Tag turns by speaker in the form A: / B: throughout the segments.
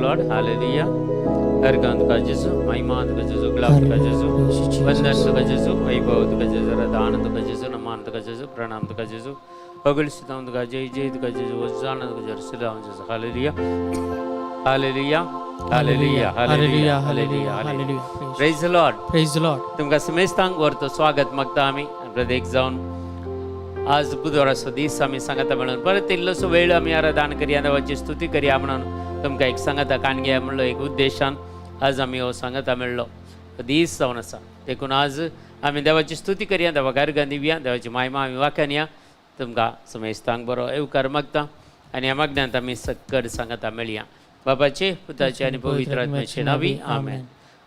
A: Lord, hallelujah. अर्घ तुका जेजू, महिमा तुका जेजू, गुलाब तुका जेजू, वंदन तुका जेजू, वैभव तुका जेजू, दान तुका जेजू, नमान तुका जेजू, प्रणाम तुका जेजू, पगल तुका जय जय तुका जेजू, वजान तुका जरसलाम जेजू. Hallelujah, hallelujah, hallelujah, hallelujah, hallelujah, hallelujah. Praise Lord.
B: Praise Lord.
A: तुमकां समेस्तांक व्हरतो स्वागत मागता आमी. प्रत्येक जावन आज बुधवाराचो दीस आमी सांगता म्हणून परत इल्लोसो वेळ आमी आराधन करया, देवाची स्तुती करया म्हणून तुमकां एक सांगता काणग्या म्हणलो एक उद्देशान आज आमी हो सांगता मेळ्ळो दीस जावन आसा. देखून आज आमी देवाची स्तुती करया, देवाक अर्घां दिवया, देवाची मायमा आमी वाखाणया. तुमकां समेस्तांक बरो येवकार मागता आनी ह्या मागण्यांत आमी सक्कड सांगता मेळया. बाबाचे, पुताचे आनी पवित्र आत्म्याचे नावी, आमेन.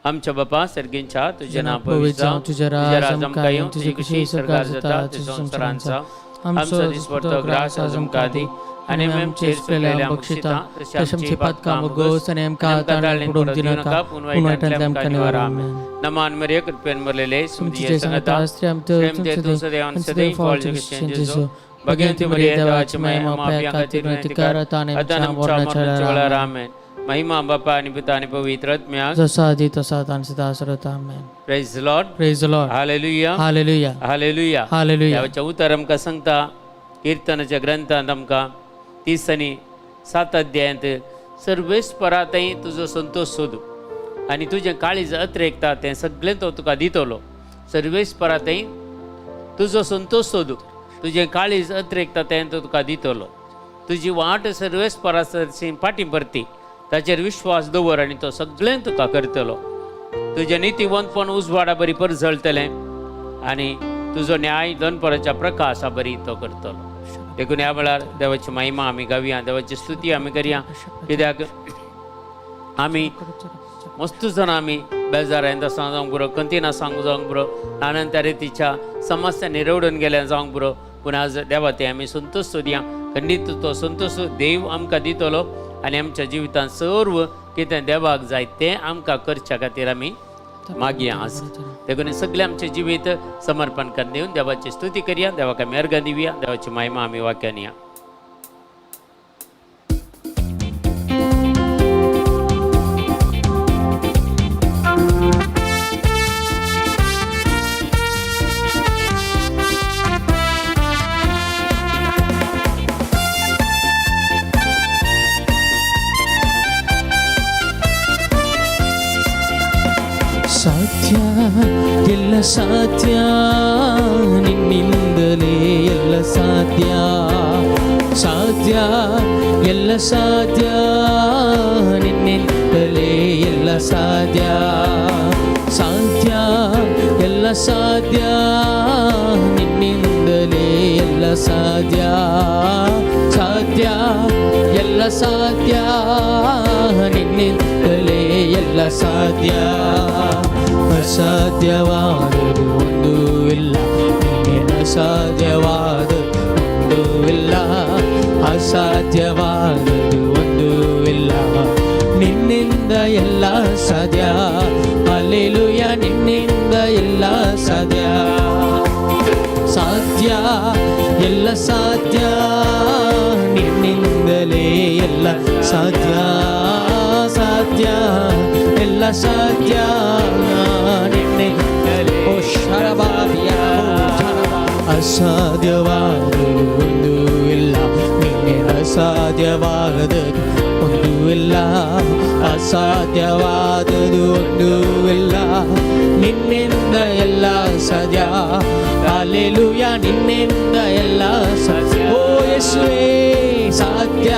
A: आमच्या बापा सर्गींच्या, तुझें नांव पवित्र जावं, तुजें राज आमकां येवं, तुजी खुशी सरकार जाता ते संवसारांत जावं. आमचो दिसपडतो ग्रास आज आमकां दी आनी आमी आमचेर चुकलेल्या बक्षिता तशें आमची पातकां भोगोस
B: आनी आमकां ताळेन पडूंक दिनाका, पूण वायटांतल्यान आमकां निवार. आमेन.
A: नमान मरिया, कृपेन भरलेले,
B: तुमची
A: तुमची
B: संगता
A: संगता तूं सदैव सदैव फळ जेजू. भगवंती मरिया, देवाची माय, आमच्या खातीर विनंती कर,
B: आता आनी
A: आता
B: आमच्या
A: आमच्या
B: मरणाच्या
A: मरणाच्या
B: वेळार.
A: वेळार. आमेन. महिमा बापा आणि पिता आणि पवित्र आत्म्याक,
B: जसो आदी तसो आतां आनी सदां सरता. आमेन.
A: Praise Lord.
B: Praise Lord.
A: Hallelujah.
B: Hallelujah.
A: Hallelujah.
B: Hallelujah.
A: देवाचें उतर आमकां सांगता, किर्तनाच्या ग्रंथांत आमकां 37 अध्यायांत, सर्वेस्परातय तुजो संतोश सोदू आनी तुजें काळीज अत्रेकता तें सगळें तो तुका दितलो. सर्वेस्परातय तुजो संतोश सोदू, तुजें काळीज अत्रेकता तें तो तुका दितलो. तुजी वाट सर्वेस्परा सरशी फाटीं परती, ताचेर विश्वास दवर आनी तो सगळें तुका करतलो. तुजें नितीवंतपण उजवाडा बरी परजळटलें आनी तुजो न्याय दनपराच्या प्रकाशा बरी तो करतलो. देखून ह्या वेळार देवाची महिमा आमी गावया, देवाची स्तुती आमी करया, कित्याक आमी मस्त जाणां आमी बेजार आसा जावंक पुरो, कंतीन आसा जावंक पुरो, नानान त्या रितीच्या समस्यांनी रवडून गेल्या जावंक पुरो, पूण आज देवा ते आमी संतोश सोदया. खंडीत तो संतोश देव आमकां दितलो आनी आमच्या जिवितांत सर्व कितें देवाक जाय तें आमकां करच्या खातीर आमी मागया आज. देखून सगळें आमचें जिवीत समर्पण करून दिवन देवाची स्तुती करया, देवाक आमी अर्घां दिवया, देवाची महिमा आमी वाक्यान.
B: ಸಾಧ್ಯ, ಎಲ್ಲ ಸಾಧ್ಯ, ನಿನ್ನಿಂದಲೇ ಎಲ್ಲ ಸಾಧ್ಯ. ಸಾಧ್ಯ, ಎಲ್ಲ ಸಾಧ್ಯ, ನಿನ್ನಿಂದಲೇ ಎಲ್ಲ ಸಾಧ್ಯ. ಸಾಧ್ಯ, ಎಲ್ಲ ಸಾಧ್ಯ, ನಿನ್ನಿಂದಲೇ ಎಲ್ಲ ಸಾಧ್ಯ. ಸಾಧ್ಯ, ಎಲ್ಲ ಸಾಧ್ಯ, ನಿನ್ನಿಂದಲೇ ಎಲ್ಲ ಸಾಧ್ಯ. ಅಸಾಧ್ಯವಾದದು ಒಂದು ಇಲ್ಲ ನಿನ್ನೆ, ಅಸಾಧ್ಯವಾದ ಒಂದು ಇಲ್ಲ. ಅಸಾಧ್ಯವಾದದು ಒಂದು ಇಲ್ಲ, ನಿನ್ನಿಂದ ಎಲ್ಲ ಸಾಧ್ಯ. ಅಲ್ಲೆಲುಯ, ನಿನ್ನಿಂದ ಎಲ್ಲ ಸಾಧ್ಯ. ಸಾಧ್ಯ, ಎಲ್ಲ ಸಾಧ್ಯ, ನಿನ್ನಿಂದಲೇ ಎಲ್ಲ ಸಾಧ್ಯ. ಸಾಧ್ಯ, ಎಲ್ಲ ಸಾಧ್ಯ, ನಿನ್ನಿಂದಲೇ. ಓ ಶರಬಾಬಿಯ, ಅಸಾಧ್ಯವಾದದು ಒಂದು ಇಲ್ಲ ನಿನ್ನೆ, ಅಸಾಧ್ಯವಾದದು ಒಂದು ಇಲ್ಲ. ಅಸಾಧ್ಯವಾದದು ಒಂದು ಇಲ್ಲ, ನಿನ್ನಿಂದ ಎಲ್ಲ ಸಾಧ್ಯ. ಅಲ್ಲೆಲುಯ, ನಿನ್ನಿಂದ ಎಲ್ಲ ಸಾಧ್ಯ. ಓ ಯೇಸುವೇ, ಸಾಧ್ಯ,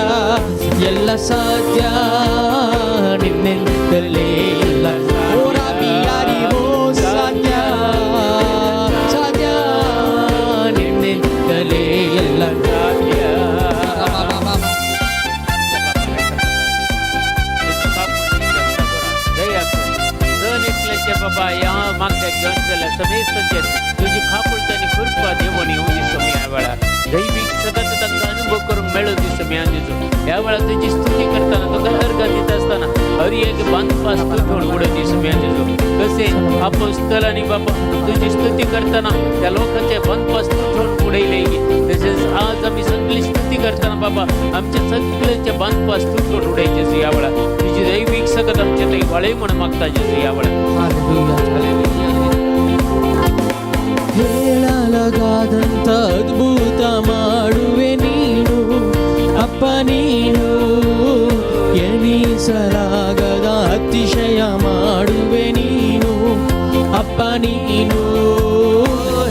B: ಎಲ್ಲ ಸಾಧ್ಯ, ನಿನ್ನಿಂದಲೇ ಎಲ್ಲ. ಓ ರಾಬಿಯಾರಿವೋ, ಸಾಧ್ಯ, ಸಾಧ್ಯ, ನಿನ್ನಿಂದಲೇ ಎಲ್ಲ ಸಾಧ್ಯ.
A: जय आसूं. जण एकल्याचेर बाबा ह्या मागण्याक घेवन गेल्या समेस्तांचेर तुजी खापुलता आनी कृपा देवून येवं दी स्वामी. ह्या वेळार दैवीक सगळं तांकां अनुभव करूंक मेळूं दी स्वामी. जेजू, ह्या वेळार तुजी स्तुती करतना, तुका अर्घ दिता आसतना हर एक बांदपास तुटून उडोवं दी स्वामी. जेजू, कसे आपोस्तलांनी बाबा तुजी स्तुती करतना त्या लोकांचे बांदपास तुटून उडयले, तसेच आज आमी सगळी स्तुती करतना बाबा आमच्या सगळ्यांचे बांदपास तुटून उडयचे. ह्या वेळार तुजी तुजी दैवीक सकत आमचे थंय वळय म्हण मागता जेजू ह्या वेळार.
B: Hallelujah.
C: ಹೇಳಲಾಗದಂತ ಅದ್ಭುತ ಮಾಡುವೆ ನೀನು ಅಪ್ಪ ನೀನು, ಎಣಿಸಲಾಗದ ಅತಿಶಯ ಮಾಡುವೆ ನೀನು ಅಪ್ಪ ನೀನು.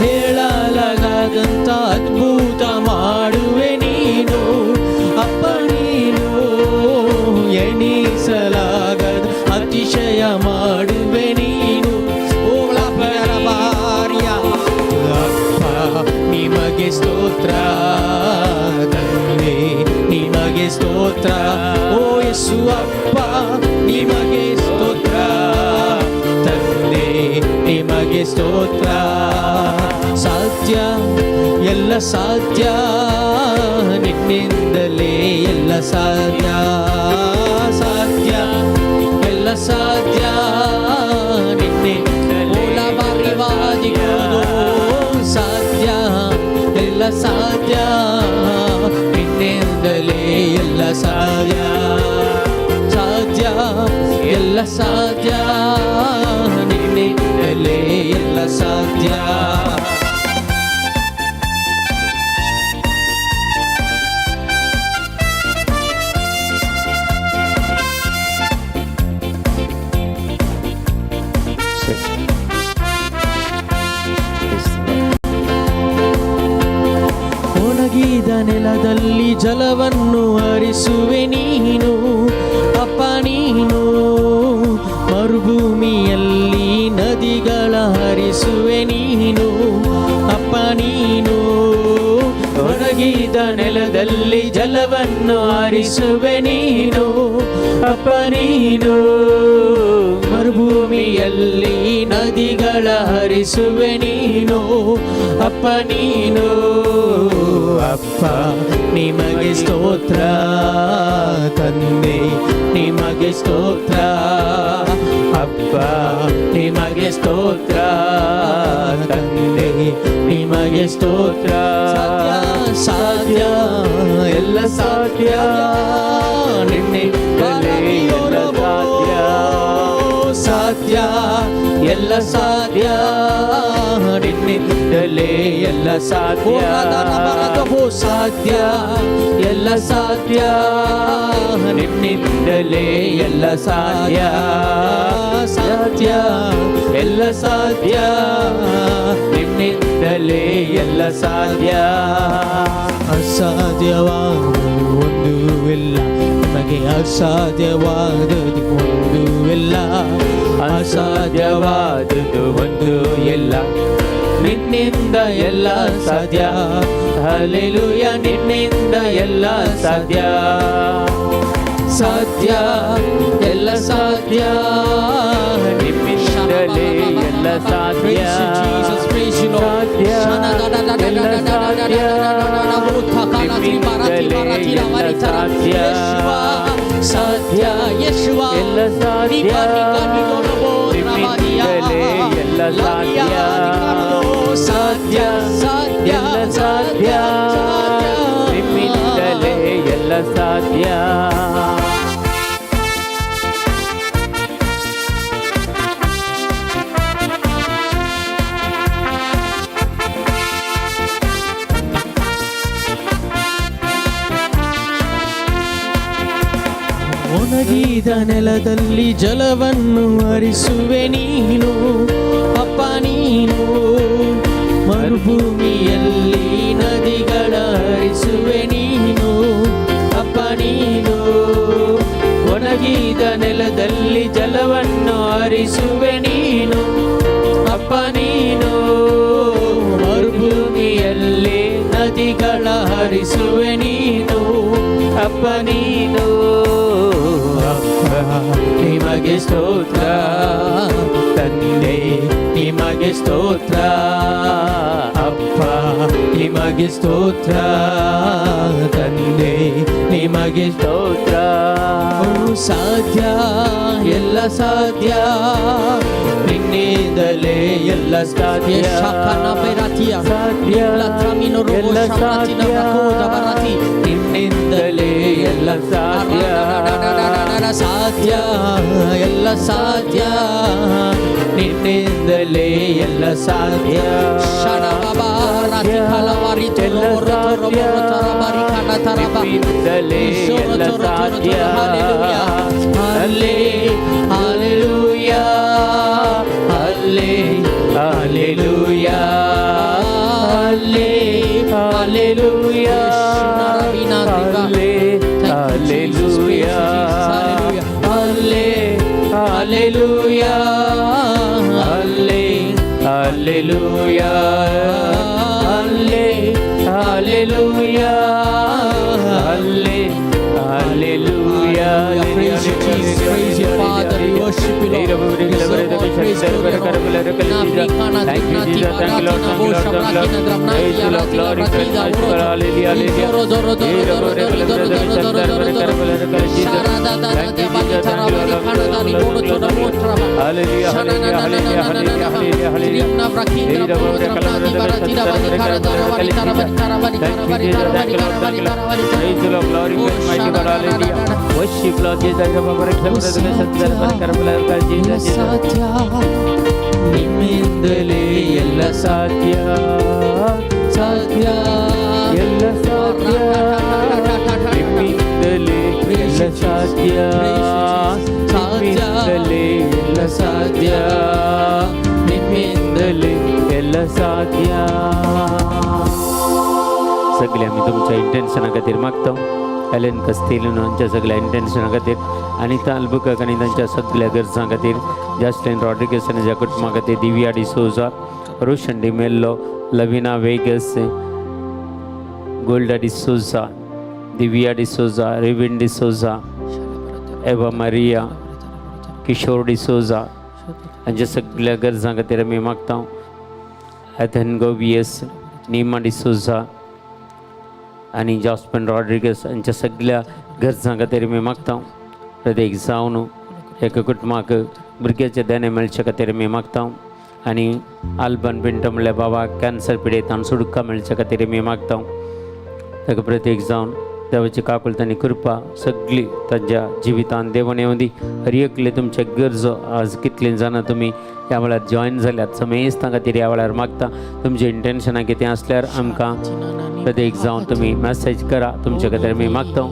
C: ಹೇಳಲಾಗದಂತ ಅದ್ಭುತ ಮಾಡುವೆ ನೀನು ಅಪ್ಪ ನೀನು, ಎಣಿಸಲಾಗದ ಅತಿಶಯ ಮಾಡುವೆ ನೀನು. ಓ ಅಪ್ಪ ನಿಮಗೆ ಸ್ತೋತ್ರ, ತಂದೆ ನಿಮಗೆ ಸ್ತೋತ್ರ, ಓ ಯೇಸು ಅಪ್ಪ ನಿಮಗೆ ಸ್ತೋತ್ರ, ತಂದೆ ನಿಮಗೆ ಸ್ತೋತ್ರ. ಸಾಧ್ಯ, ಎಲ್ಲ ಸಾಧ್ಯ, ನಿನ್ನಿಂದಲೇ ಎಲ್ಲ ಸಾಧ್ಯ. ಸಾಧ್ಯ, ಎಲ್ಲ ಸಾಧ್ಯ, ನಿನ್ನಿಂದಲೇ ಸಾಧ್ಯ, ಎಲ್ಲ ಸಾಧ್ಯ, ನಿನ್ನಿಂದಲೇ ಎಲ್ಲ ಸಾಧ್ಯ. ಸಾಧ್ಯ, ಎಲ್ಲ ಸಾಧ್ಯ, ನಿನ್ನಿಂದಲೇ ಎಲ್ಲ ಸಾಧ್ಯ.
A: Praise the Lord.
C: ಒಣಗಿದ ನೆಲದಲ್ಲಿ ಜಲವನ್ನು ಹರಿಸುವೆ ನೀನು ಅಪ್ಪ ನೀನು, ಮರುಭೂಮಿಯಲ್ಲಿ ನದಿಗಳ ಹರಿಸುವೆ ನೀನು ಅಪ್ಪ ನೀನು. ಒಣಗಿದ ನೆಲದಲ್ಲಿ ಜಲವನ್ನು ಹರಿಸುವೆ ನೀನು ಅಪ್ಪ ನೀನು, ಮರುಭೂಮಿಯಲ್ಲಿ ನದಿಗಳ ಹರಿಸುವೆ ನೀನು ಅಪ್ಪ ನೀನು. ಅಪ್ಪ ನಿಮಗೆ ಸ್ತೋತ್ರ, ತಂದೆ ನಿಮಗೆ ಸ್ತೋತ್ರ, ಅಪ್ಪ ನಿಮಗೆ ಸ್ತೋತ್ರ, ತಂದೆ ನಿಮಗೆ ಸ್ತೋತ್ರ. ಸಾಧ್ಯ, ಎಲ್ಲ ಸಾಧ್ಯ, ನಿನ್ನಿಂದಲೇ ಎಲ್ಲ ಸಾಧ್ಯ. ಸಾಧ್ಯ, ಎಲ್ಲ ಸಾಧ್ಯ, ನಿನ್ನಿಂದಲೇ ಎಲ್ಲ ಸಾಧ್ಯ. ಸಾಧ್ಯ, ಎಲ್ಲ ಸಾಧ್ಯ, ನಿನ್ನಿಂದಲೇ ಎಲ್ಲ ಸಾಧ್ಯ. ಸಾಧ್ಯ, ಎಲ್ಲ ಸಾಧ್ಯ, ನಿನ್ನಿಂದಲೇ ಎಲ್ಲ ಸಾಧ್ಯ. ಅಸಾಧ್ಯವಾದುದು ಒಂದು ಇಲ್ಲ ನಿಮಗೆ, ಅಸಾಧ್ಯವಾದುದು ಒಂದು ಇಲ್ಲ. ಅಸಾಧ್ಯವಾದುದು ಒಂದು ಇಲ್ಲ, ನಿನ್ನಿಂದ ಎಲ್ಲ ಸಾಧ್ಯ. ಹಲ್ಲೆಲೂಯ, ನಿನ್ನಿಂದ ಎಲ್ಲ ಸಾಧ್ಯ. ಸಾಧ್ಯ, ಎಲ್ಲ ಸಾಧ್ಯ, ನಿಮ್ಮಿಂದಲೇ ಎಲ್ಲ ಸಾಧ್ಯ.
B: Praise you, Jesus. Praise you, Lord.
A: ಸಾಧ್ಯ, ಎಲ್ಲ ಸಾಧ್ಯ, ನಿಮ್ಮಿಂದಲೇ ಎಲ್ಲ ಸಾಧ್ಯ.
B: ಸಾಧ್ಯ, ಯೇಸುವ.
A: ಎಲ್ಲ ಸಾಧ್ಯ, ನಿಮ್ಮಿಂದಲೇ ಎಲ್ಲ ಸಾಧ್ಯ.
B: ಸಾಧ್ಯ, ಸಾಧ್ಯ,
A: ಎಲ್ಲ ಸಾಧ್ಯ, ನಿಮ್ಮಿಂದಲೇ ಎಲ್ಲ ಸಾಧ್ಯ.
C: ಒಣಗಿದ ನೆಲದಲ್ಲಿ ಜಲವನ್ನು ಹರಿಸುವೆ ನೀನು ಅಪ್ಪ ನೀನು, ಮರುಭೂಮಿಯಲ್ಲಿ ನದಿಗಳ ಹರಿಸುವೆ ನೀನು ಅಪ್ಪ ನೀನು. ಒಣಗಿದ ನೆಲದಲ್ಲಿ ಜಲವನ್ನು ಹರಿಸುವೆ ನೀನು ಅಪ್ಪ ನೀನು, ಮರುಭೂಮಿಯಲ್ಲಿ ನದಿಗಳ ಹರಿಸುವೆ ನೀನು ಅಪ್ಪ ನೀನು. ಅಪ್ಪ ನಿಮಗೆ ಸ್ತೋತ್ರ, ತಂದೆ ನಿಮಗೆ ಸ್ತೋತ್ರ, ಅಪ್ಪ ನಿಮಗೆ ಸ್ತೋತ್ರ, ತಂದೆ ನಿಮಗೆ
A: ಸ್ತೋತ್ರ.
C: ಸಾಧ್ಯ, ಎಲ್ಲ ಸಾಧ್ಯ, ನಿನ್ನಿಂದಲೇ ಎಲ್ಲ ಸಾಧ್ಯ.
A: ಸಾಧ್ಯ, ಎಲ್ಲ ಸಾಧ್ಯ, ನಿನ್ನಿಂದಲೇ ಎಲ್ಲ ಸಾಧ್ಯ.
C: ಸಾಧ್ಯ, ಎಲ್ಲ ಸಾಧ್ಯ, ನಿನ್ನಿಂದಲೇ ಎಲ್ಲ ಸಾಧ್ಯ.
A: ಎಲ್ಲ ಸಾಧ್ಯ, ನಿಮ್ಮಿಂದಲೇ ಎಲ್ಲ ಸಾಧ್ಯ.
C: ಅಲ್ಲೇ ಹಾಲೆಲೂಯಾ, ಅಲ್ಲೇ ಹಾಲೆಲೂಯಾ, ಅಲ್ಲೇ ಹಾಲೆಲೂಯಾ,
A: ಅಲ್ಲೇ ಹಾಲೆಲೂಯಾ,
C: ಅಲ್ಲೇ ಹಾಲೆಲೂಯಾ, ಅಲ್ಲೇ ಹಾಲೆಲೂಯಾ, ಅಲ್ಲೇ ಹಾಲೆಲೂಯಾ, ಅಲ್ಲೇ hallelujah.
B: Praise you, Jesus. Praise you, Father. We worship you, Lord. We deserve all praise, glory, and honor.
A: Thank you, Jesus. Thank you, Lord. Thank you, Lord. Thank you, Lord. Praise you, Lord. Glory, praise, mighty God. Hallelujah, hallelujah. Thank you, Jesus. Thank you, Lord. Thank you, Lord. Thank you, Lord. Hallelujah, hallelujah, hallelujah, hallelujah, hallelujah, hallelujah. Thank you, Jesus. Thank you, Lord. Thank you, Lord. Praise you, Lord. Glory, praise, mighty God. Hallelujah. Worship, Lord Jesus. Jesus, Jesus.
C: ಸಾಧ್ಯ, ನಿಮ್ಮಿಂದಲೇ ಎಲ್ಲ
A: ಸಾಧ್ಯ,
C: ಸಾಧ್ಯ,
A: ಎಲ್ಲ ಸಾಧ್ಯ, ನಿಮ್ಮಿಂದಲೇ ಎಲ್ಲ ಸಾಧ್ಯ, ನಿಮ್ಮಿಂದಲೇ ಎಲ್ಲ ಸಾಧ್ಯ, ನಿಮ್ಮಿಂದಲೇ ಎಲ್ಲ ಸಾಧ್य. सगळे आमी तुमच्या इंटेन्शना खातीर मागता. एलन कस्तिलिनो हांच्या सगळ्या इंटेन्शना खातीर, अनिता अल्बुकर्क आनी तांच्या सगळ्या गरजां खातीर, जास्लिन रॉड्रिगस आनी ताच्या कुटुंबा खातीर, दिव्या डिसोजा, रोशन डिमेल्लो, लविना वेगस, गोल्डा डिसोजा, दिव्या डिसोजा, रेविन डिसोजा, एवा मारिया, किशोर डिसोजा हांच्या सगळ्या गरजां खातीर आमी मागता. एथन गोवियस, नीमा डिसोजा आनी जॉस्पन रॉड्रिगस हांच्या सगळ्या गरजां खातीर आमी मागता. प्रत्येक जावन एका कुटुंबाक भुरग्याचें देणें मेळचे खातीर आमी मागता. आनी आल्बन पिंटो म्हणल्यार बाबाक कॅन्सर पिडेतान सुटका मेळचे खातीर आमी मागता. ताका प्रत्येक जावन देवाची काकुळट आनी कृपा सगळी तांच्या जिवितान देवान येवं दी. हर एकले तुमचे गरजो आज कितले जाणां तुमी ह्या वेळार जॉयन जाल्यात, समेस्तां खातीर ह्या वेळार मागता. तुमचें इंटेन्शनां कितें आसल्यार आमकां प्रत्येक जावन तुमी मॅसेज करा. तुमचे खातीर आमी मागता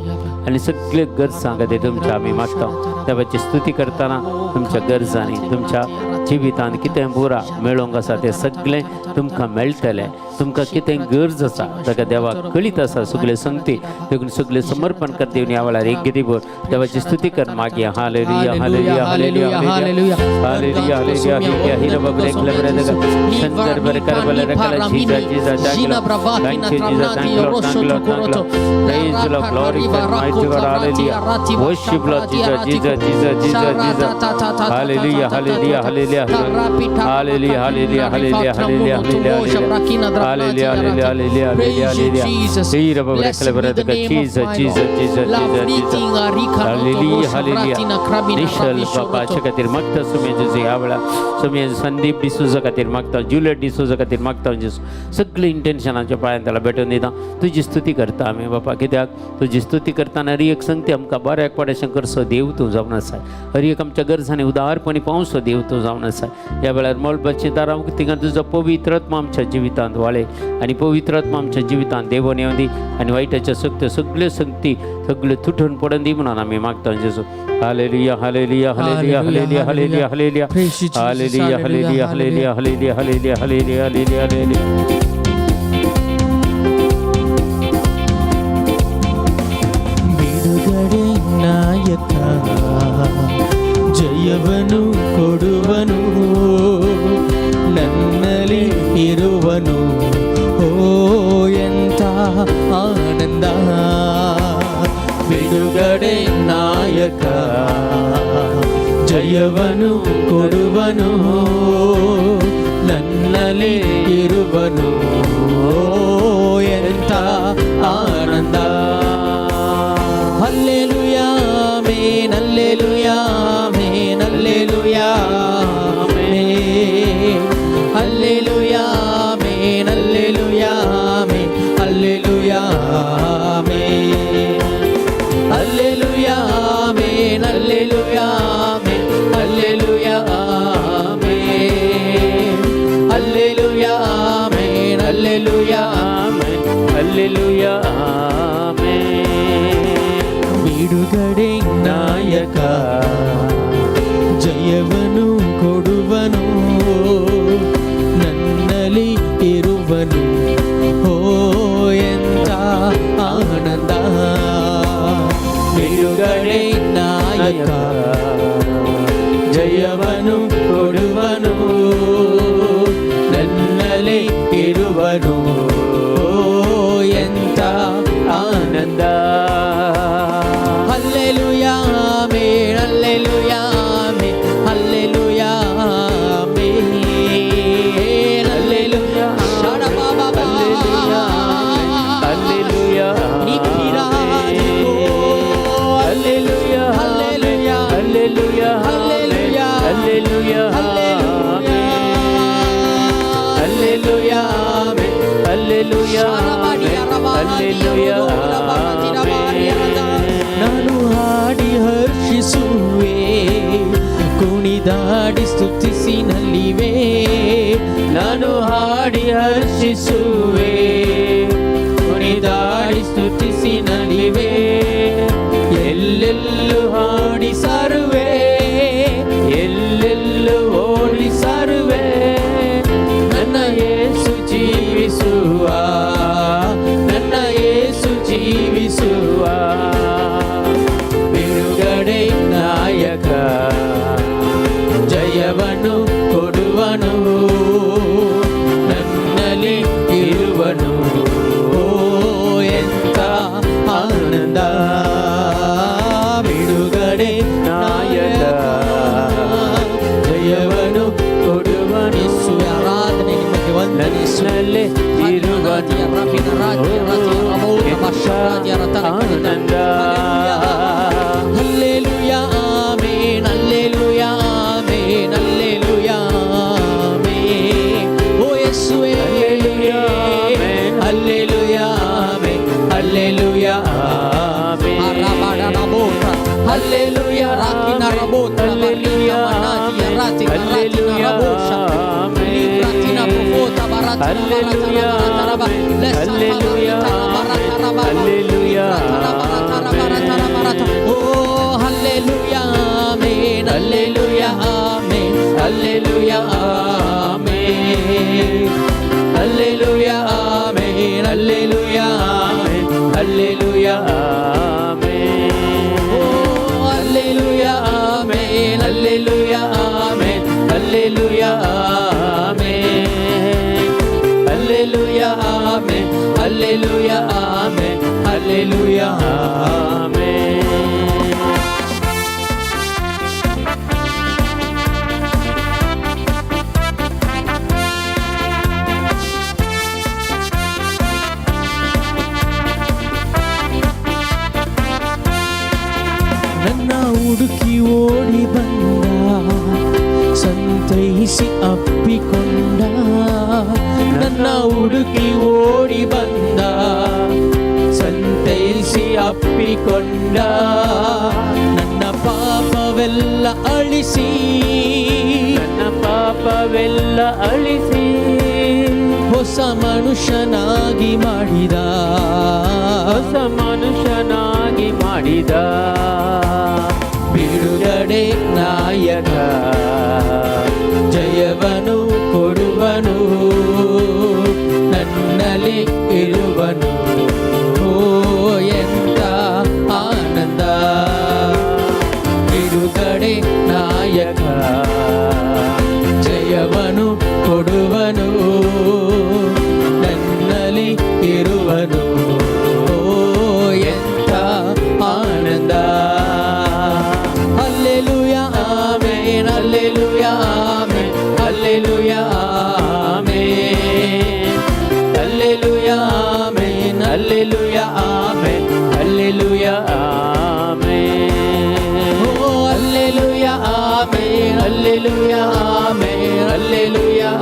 A: आनी सगळे गरजां खातीर तुमच्या आमी मागता. देवाची स्तुती करतना तुमच्या गरजांनी तुमच्या जिवितांत कितें पुरा मेळोवंक आसा तें सगळें तुमकां मेळटलें. तुमकां कितें गरज आसा ताका देवाक कळीत आसा सगळें संगती, देखून सगळें समर्पण कर दिवन ह्या वेळार एक गिरीभर देवाची स्तुती कर मागया. Hallelujah, hallelujah, hallelujah, hallelujah, hallelujah, hallelujah, hallelujah. हिरो बबरे क्लबरे दगा शंकर बर कर बल रकल. Jesus, Jesus, thank you, thank you, Jesus. Thank you, Lord. Thank you, Lord. Thank you, Lord. Praise the Lord. Glory to mighty God. Hallelujah. Worship Lord Jesus, Jesus, Jesus, Jesus, Jesus. Hallelujah, hallelujah, hallelujah, hallelujah, hallelujah, hallelujah, hallelujah, hallelujah, hallelujah, hallelujah, hallelujah, hallelujah. Hero बबरे क्लबरे दगा. Jesus, Jesus, Jesus, Jesus, Jesus. Hallelujah, hallelujah. Initial बापाच्या खातीर मागता सुमे जेजू. ह्या वेळार सुमे संदीप डिसोजा खातीर मागता, जुलियट डिसोजा खातीर मागता जेजू. सगळीं इंटेन्शनाच्या पांयान त्याला भेटून दिता. तुजी स्तुती करता आमी बापा, कित्याक तुजी स्तुती करतना हर एक संगती आमकां बऱ्याक पडेशें करचो देव तूं जावन आसा. हर एक आमच्या गरजांनी उदारपणी पावसो देव तूं जावन आसा. ह्या वेळार मळबाची दारां उगती, तुजो पवित्र आत्मा आमच्या जिवितांत वाळे आनी पवित्र आत्मा आमच्या जिवितांत देवून येवं दी आनी वायटाच्या सक्त्यो सगळ्यो संगती सगळ्यो तुटून पडून दी म्हणून आमी मागता जेजू. Hallelujah, hallelujah, hallelujah, hallelujah, hallelujah, hallelujah.
B: Praise you, Jesus.
A: Hallelujah, hallelujah, hallelujah, hallelujah, hallelujah, hallelujah, hallelujah, hallelujah.
C: ಬಿಡುಗಡೆ ನಾಯಕ ಜಯವನು ಕೊಡುವನು, ನನ್ನಲ್ಲಿ ಇರುವನು, ಓ ಎಂಥ ಆನಂದ. ಬಿಡುಗಡೆ ನಾಯಕ ಜಯವನು ಕೊಡುವನು, ನನ್ನಲ್ಲಿ ಇರುವನು, ಓ ಎಂಥ ಆನಂದ. Hallelujah, amen, hallelujah, amen, hallelujah, amen, hallelujah, amen, hallelujah, amen, hallelujah, amen, hallelujah, amen, hallelujah. Hallelujah, amen. Hallelujah, amen. Hallelujah, amen. Hallelujah,
A: amen. Hallelujah, amen.
C: ಬಿಡುಗಡೆ ನಾಯಕ ಜಯವನು ಕೊಡುವನು, ನನ್ನಲ್ಲಿ ಇರುವನು, ಓ ಎಂತ ಆನಂದ. ಬಿಡುಗಡೆ ನಾಯಕ ಜಯವನು ಕೊಡುವನು, ನನ್ನಲ್ಲಿ ಇರುವನು, ಓ ಎಂತ ಆನಂದ. Hallelujah, amen. Hallelujah, amen. Hallelujah, amen. Hallelujah.
A: Hallelujah. Hallelujah.
C: Hallelujah.
A: Hallelujah.
C: Hallelujah.
A: Hallelujah.
C: Hallelujah, amen.
A: Hallelujah. Hallelujah.
C: ನಾನು ಹಾಡಿ ಹರ್ಷಿಸುವೆ, ಕುಣಿದಾಡಿ ಸ್ತುತಿಸಿ ನಲಿವೆ.
A: ನಾನು ಹಾಡಿ ಹರ್ಷಿಸುವೆ, ಕುಣಿದಾಡಿ ಸ್ತುತಿಸಿ ನಲಿವೆ.
C: ಎಲ್ಲೆಲ್ಲೂ ಹಾಡಿ ಸಾರುವೆ,
A: ಎಲ್ಲೆಲ್ಲೂ ಓಡಿ ಸಾರುವೆ.
C: ನನ್ನ ಯೇಸು ಜೀವಿಸುವ, ನನ್ನ ಯೇಸು ಜೀವಿಸುವ. ಬಿಡುಗಡೆ ನಾಯಕ ಜಯವನು ಕೊಡುವನು, ನನ್ನಲ್ಲಿ ಇರುವನು, ಓ ಎಂತ ಆನಂದ. ಬಿಡುಗಡೆ ನಾಯಕ ಜಯವನು ಕೊಡುವನು.
B: ಯೇಸುವೆ ಆರಾಧನೆ ನಿಮಗೆ, ವಂದನೆ ಯೇಸುವೆ.
A: ನನ್ನಲ್ಲಿ ಇರುವನು ಆನಂದ.
C: Hallelujah, amen. Hallelujah, amen. Hallelujah, amen. ಓ ಯೇಸುವೆ.
A: Hallelujah, amen.
C: Hallelujah, amen. Hallelujah,
A: amen.
C: Hallelujah,
A: hallelujah, hallelujah, hallelujah, hallelujah, hallelujah.
C: ಓ hallelujah, amen. Hallelujah, amen. Hallelujah, amen. Hallelujah, amen. Hallelujah, amen.
A: Hallelujah, amen.
C: ಓ hallelujah, amen. Hallelujah, amen. Hallelujah, amen. Hallelujah, amen. Hallelujah, amen. Hallelujah,
A: amen.
C: ನನ್ನ ಹುಡುಕಿ ಓಡಿ ಬಂದ, ಸಂತೈಸಿ ಅಪ್ಪಿಕೊಂಡ. ನನ್ನ ಹುಡುಕಿ ಓಡಿ ಬಂದ, ಸಂತೈಸಿ ಅಪ್ಪಿಕೊಂಡ. ನನ್ನ ಪಾಪವೆಲ್ಲ ಅಳಿಸಿ,
A: ನನ್ನ ಪಾಪವೆಲ್ಲ ಅಳಿಸಿ,
C: ಹೊಸ ಮನುಷ್ಯನಾಗಿ ಮಾಡಿದ.
A: ಹೊಸ ಮನುಷ್ಯನಾಗಿ ಮಾಡಿದ.
C: ಬಿಡುಗಡೆ ನಾಯಕ ಜಯವನು ಕೊಡುವನು, ನನ್ನಲ್ಲಿ ಇರುವನು, ಓ ಎಂತ ಆನಂದ. ಬಿಡುಗಡೆ ನಾಯಕ ಜಯವನು ಕೊಡುವನು, ನನ್ನಲ್ಲಿ ಇರುವನು, ಓ ಎಂತ ಆನಂದ. Hallelujah, amen. Hallelujah, amen. Hallelujah, amen. Hallelujah, amen.
A: Hallelujah, amen. Hallelujah, amen.
C: O hallelujah, amen. Hallelujah, amen. Hallelujah,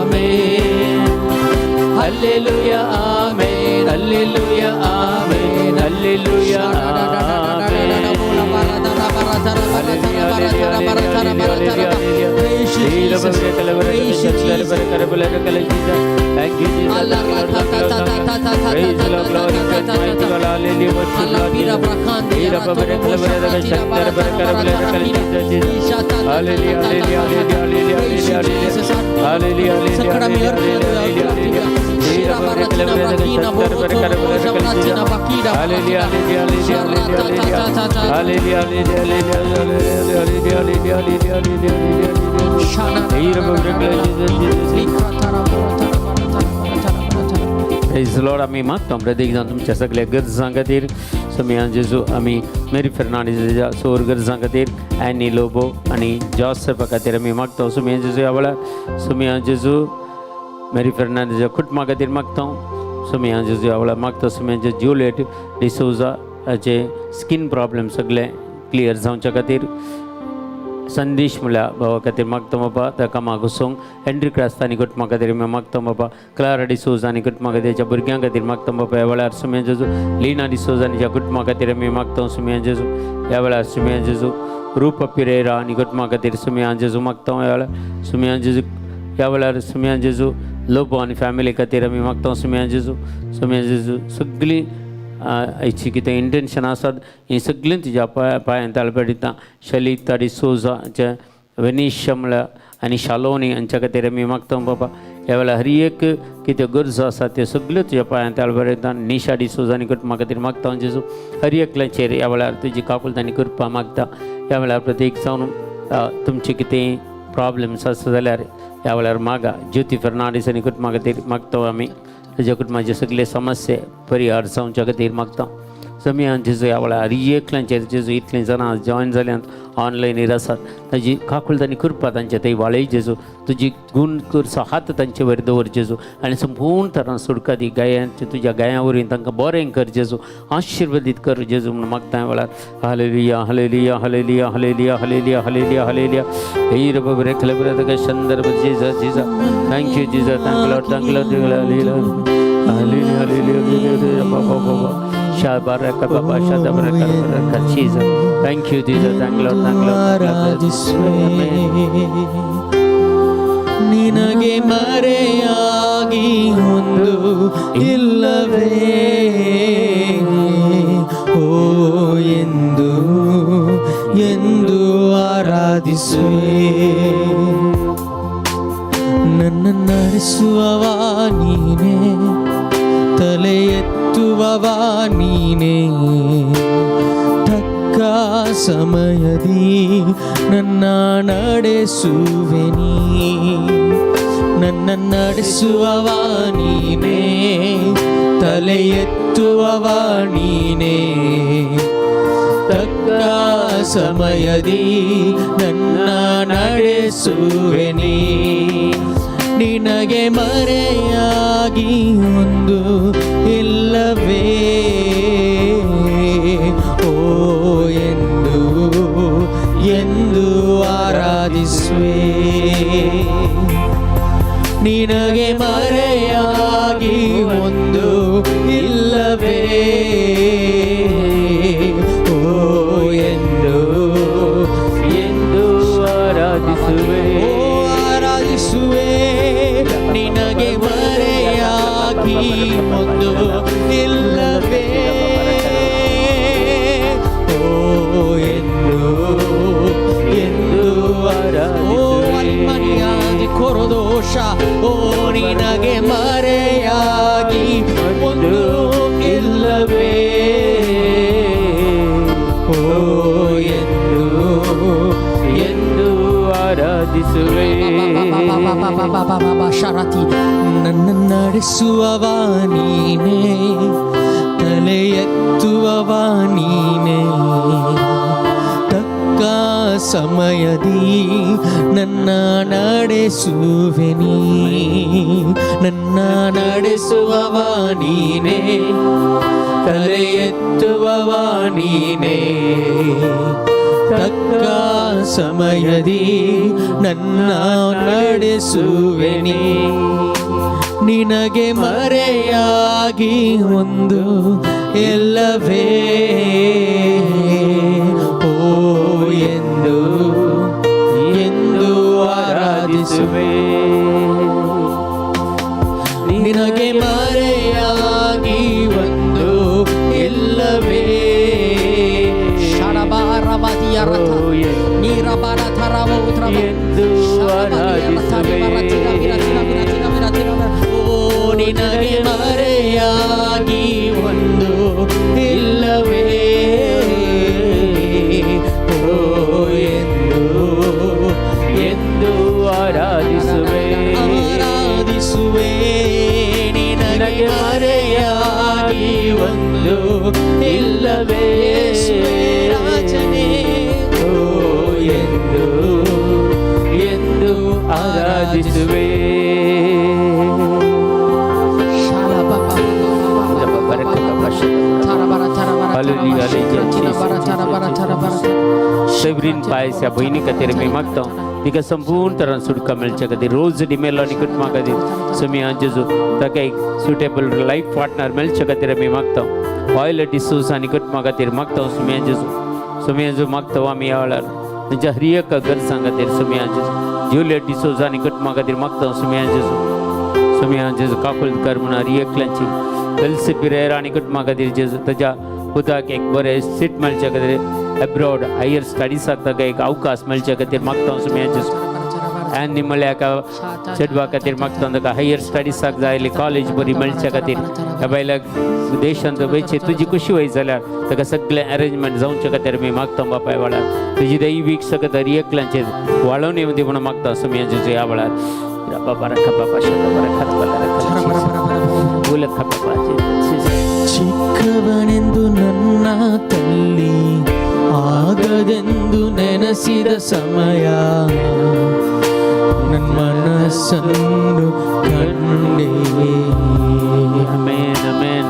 C: amen. Hallelujah, amen. Hallelujah, amen.
A: Hallelujah, amen.
B: Jesus. Praise you, Jesus.
A: Thank you, Jesus. Praise the Lord, glory to God, mighty God, hallelujah, worship Lord Jesus. Hallelujah, hallelujah, hallelujah, hallelujah, hallelujah, hallelujah, hallelujah, hallelujah, hallelujah, hallelujah, hallelujah. Praise the Lord. आमी मागता प्रत्येक जाण तुमच्या सगळ्या गरजां खातीर. सोमिया जेजू, आमी Mary Fernandes सोर गरजां खातीर, एनी लोबो आनी जॉसेफा खातीर आमी मागता. सोमिया जेजू, ह्या वेळार सोमिया जेजू, मेरी फेर्नांडीस कुटुंबा खातीर मागता. सोमिया जेजू, ह्या वेळार मागता. सोमिया जेजू, जुलियट डिसोजा हाचे स्कीन प्रॉब्लम सगळे क्लियर जावच्या खातीर. संदेश म्हणल्यार भावा खातीर मागता बाबा, त्या कामाक वचूंक. हेनरी क्रास्तानी आनी कुटुंबा खातीर आमी मागता बाबा. क्लारा डिसोजा आनी कुटुंबा खातीर, त्याच्या भुरग्यां खातीर मागता बाबा. ह्या वेळार सुम्या जेजू, लिना डिसोजा आनी कुटुंबा खातीर आमी मागता. सुम्या जेजू, ह्या वेळार सुम्या जेजू, रूप पिरेरा आनी कुटुंबा खातीर सुम्या जेजू मागता. ह्या वेळार सुम्या जेजू, ह्या वेळार सुम्या जेजू, लोबो आनी फॅमिली खातीर आमी मागता. सुम्या जेजू, सुम्या जेजू, सगळीं हेची कितें इंटेन्शन आसात हीं सगळीं तुज्या पांयान ताळपेडिता. शलिता डिसोजा, वेनिशा म्हळ्यार आनी शालोनी हांच्या खातीर आमी मागता बाबा. ह्या वेळार हर एक कितें गरजो आसा त्यो सगल्यो तुज्या पांयान ताळपेडिता. निशा डिसोजा आनी कुटुंबा खातीर मागता जेजू. हर एकल्याचेर ह्या वेळार तुजी काकुळट आनी कृपा मागता. ह्या वेळार प्रत्येक जावन तुमचे कितें प्रॉब्लम्स आसा जाल्यार ह्या वेळार मागा. ज्योती फेर्नांडीस आनी कुटुंबा खातीर मागता आमी. तुज्या कुटुंबाचे सगळे समस्ये परिहार जावच्या खातीर मागता. समियान जेजू, ह्या वेळार हर एकल्याचेर जेजू, इतलीं जाणां जॉयन जाल्यात, ऑनलायनीर आसात, ताजी काकुळट आनी कृपा तांचे थंय वाळय जेजू. तुजी गुण करचो हात तांचे वयर दवर जेजू आनी संपूर्ण तरान सुटका दी. गायांचे तुज्या गायां वरवीं तांकां बरें कर जेजू, आशिर्वादीत कर जेजू म्हणून मागता ह्या वेळार. Hallelujah, hallelujah, hallelujah, hallelujah, hallelujah, hallelujah, hallelujah. हे रे खले संदर्भ. Jesus, Jesus, thank you, Jesus. Thank Lord, thank Lord. Hallelujah, hallelujah, Baba Baba Shabaraka Baba Shadabaraka Baraka. Jesus. Thank you, Jesus. Thank Lord, thank Lord.
C: ಆರಾಧಿಸುವೆ. ನಿನಗೆ ಮರೆಯಾಗಿ ಒಂದು ಇಲ್ಲವೇ? ಓ, ಎಂದು ಎಂದು ಆರಾಧಿಸುವೆ. ನನ್ನ ನಡೆಸುವವ ನೀನೇ, ತಲೆ ಎತ್ತುವವ ನೀನೇ, ತಕ್ಕ ಸಮಯದಿ ನನ್ನ ನಡೆಸುವೆ ನೀ. ನನ್ನ ನಡೆಸುವವ ನೀನೇ, ತಲೆ ಎತ್ತುವವ ನೀನೇ, ತಕ್ಕ ಸಮಯದಿ ನನ್ನ ನಡೆಸುವೆ ನೀ. ನಿನಗೆ ಮರೆಯಾಗಿ ಒಂದು ಇಲ್ಲವೇ? ಓ, ಎಂದು ಎಂದು ಆರಾಧಿಸುವೆ. ನಿನಗೆ ಮರೆಯಾಗಿ ಒಂದು ಇಲ್ಲವೇ? ಓ, ಎಂದು
A: ಎಂದು ಆರಾಧಿಸುವೆ.
C: ಓ, ಆರಾಧಿಸುವೆ. ನಿನಗೆ ಮರೆಯಾಗಿ ಒಂದು ಇಲ್ಲವೇ? ಓ, ಎಂದು ಎಂದು ಓ ಅಲ್ಮನಿಯಾದಿ ಕೊರದೋಷ. ಓ, ನಿನಗೆ ಮರೆಯಾಗಿ ಒಂದು ಇಲ್ಲವೇ? ಓ, ಎಂದು
A: ಎಂದು ಆರಾಧಿಸುವೆ.
B: ಶರತಿ.
C: ನನ್ನ ನಡೆಸುವವ ನೀನೇ, ತಲೆ ಎತ್ತುವವ ನೀನೇ, ತಕ್ಕ ಸಮಯದಿ ನನ್ನ ನಡೆಸುವೆ ನೀ. ನನ್ನ ನಡೆಸುವವ ನೀನೇ, ತಲೆ ಎತ್ತುವವ ನೀನೇ, ತಕ್ಕ ಸಮಯದಿ ನನ್ನ ನಡೆಸುವೆ ನೀ. ನಿನಗೆ ಮರೆಯಾಗಿ ಒಂದು ಇಲ್ಲವೇ? ಓ, ಎಂದು ಎಂದು ಆರಾಧಿಸುವೆ.
A: ಎಂದು ಆರಾಧಿಸುವೆ.
C: ಓ ನಿನಗೆ ಮರೆಯಾಗಿ ಒಂದು ಇಲ್ಲವೇ. ಓ ಎಂದು
A: ಎಂದು ಆರಾಧಿಸುವೆ.
C: ಆರಾಧಿಸುವೆ. ನಿನಗೆ ಮರೆಯಾಗಿ ಒಂದು ಇಲ್ಲವೇ, ಯೇಸುವೇ ರಾಜನೇ.
A: ಓ ಎಂದು ಎಂದು ಆರಾಧಿಸುವೆ. Hallelujah, Severin पायस ह्या भयणी खातीर आमी मागता, तिका संपूर्ण तरान सुटका मेळच्या खातीर, रोज डिमेलो आनी कुटुंबा खातीर सुमी जेजू ताका एक सुटेबल लायफ पार्टनर मेळच्या खातीर आमी मागता. ऑयल डिसूस आनी कुटुंबा खातीर मागता सुमी जेजू. सुमी जेजू, मागता आमी ह्या वेळार तुमच्या हर एका गरजां खातीर. सुमी जेजू, ज्युलियट डिसोजा आनी कुटुंबा खातीर मागता सुमी जेजू. सुमी जेजू, काकुळट कर म्हणून हर एकल्यांची. वेल्सी पिरेरा आनी कुटुंबा खातीर जेजू, ताच्या पुताक एक बरें सीट मेळच्या खातीर, एब्रॉड हायर स्टडीसाक ताका एक अवकाश मेळच्या खातीर मागता सुमी जेजू. आनी म्हळ्यार एका चेडवा खातीर मागता, ताका हायर स्टडीसाक जाय आसली कॉलेज बरी मेळच्या खातीर, ह्या बायलाक देशांत वयचे तुजी खुशी वय जाल्यार ताका सगळें अरेंजमेंट जावचे खातीर आमी मागता. बापाय वेळार तुजी दैवीक सकत हर एकल्यांचेर वाळोवन येवं दी म्हणून मागता सुमी जेजू ह्या वेळार. बाबा रखा बाबा शब्द ಬರ ಖा
C: ಚಿಕ್ಕವನೆಂದು ನನ್ನ ತಳ್ಳಿ ಆಗದೆಂದು ನೆನೆಸಿದ ಸಮಯ ನನ್ನ ಮನಸ್ಸನ್ನು ಕಂಡೆ.
A: Amen, amen.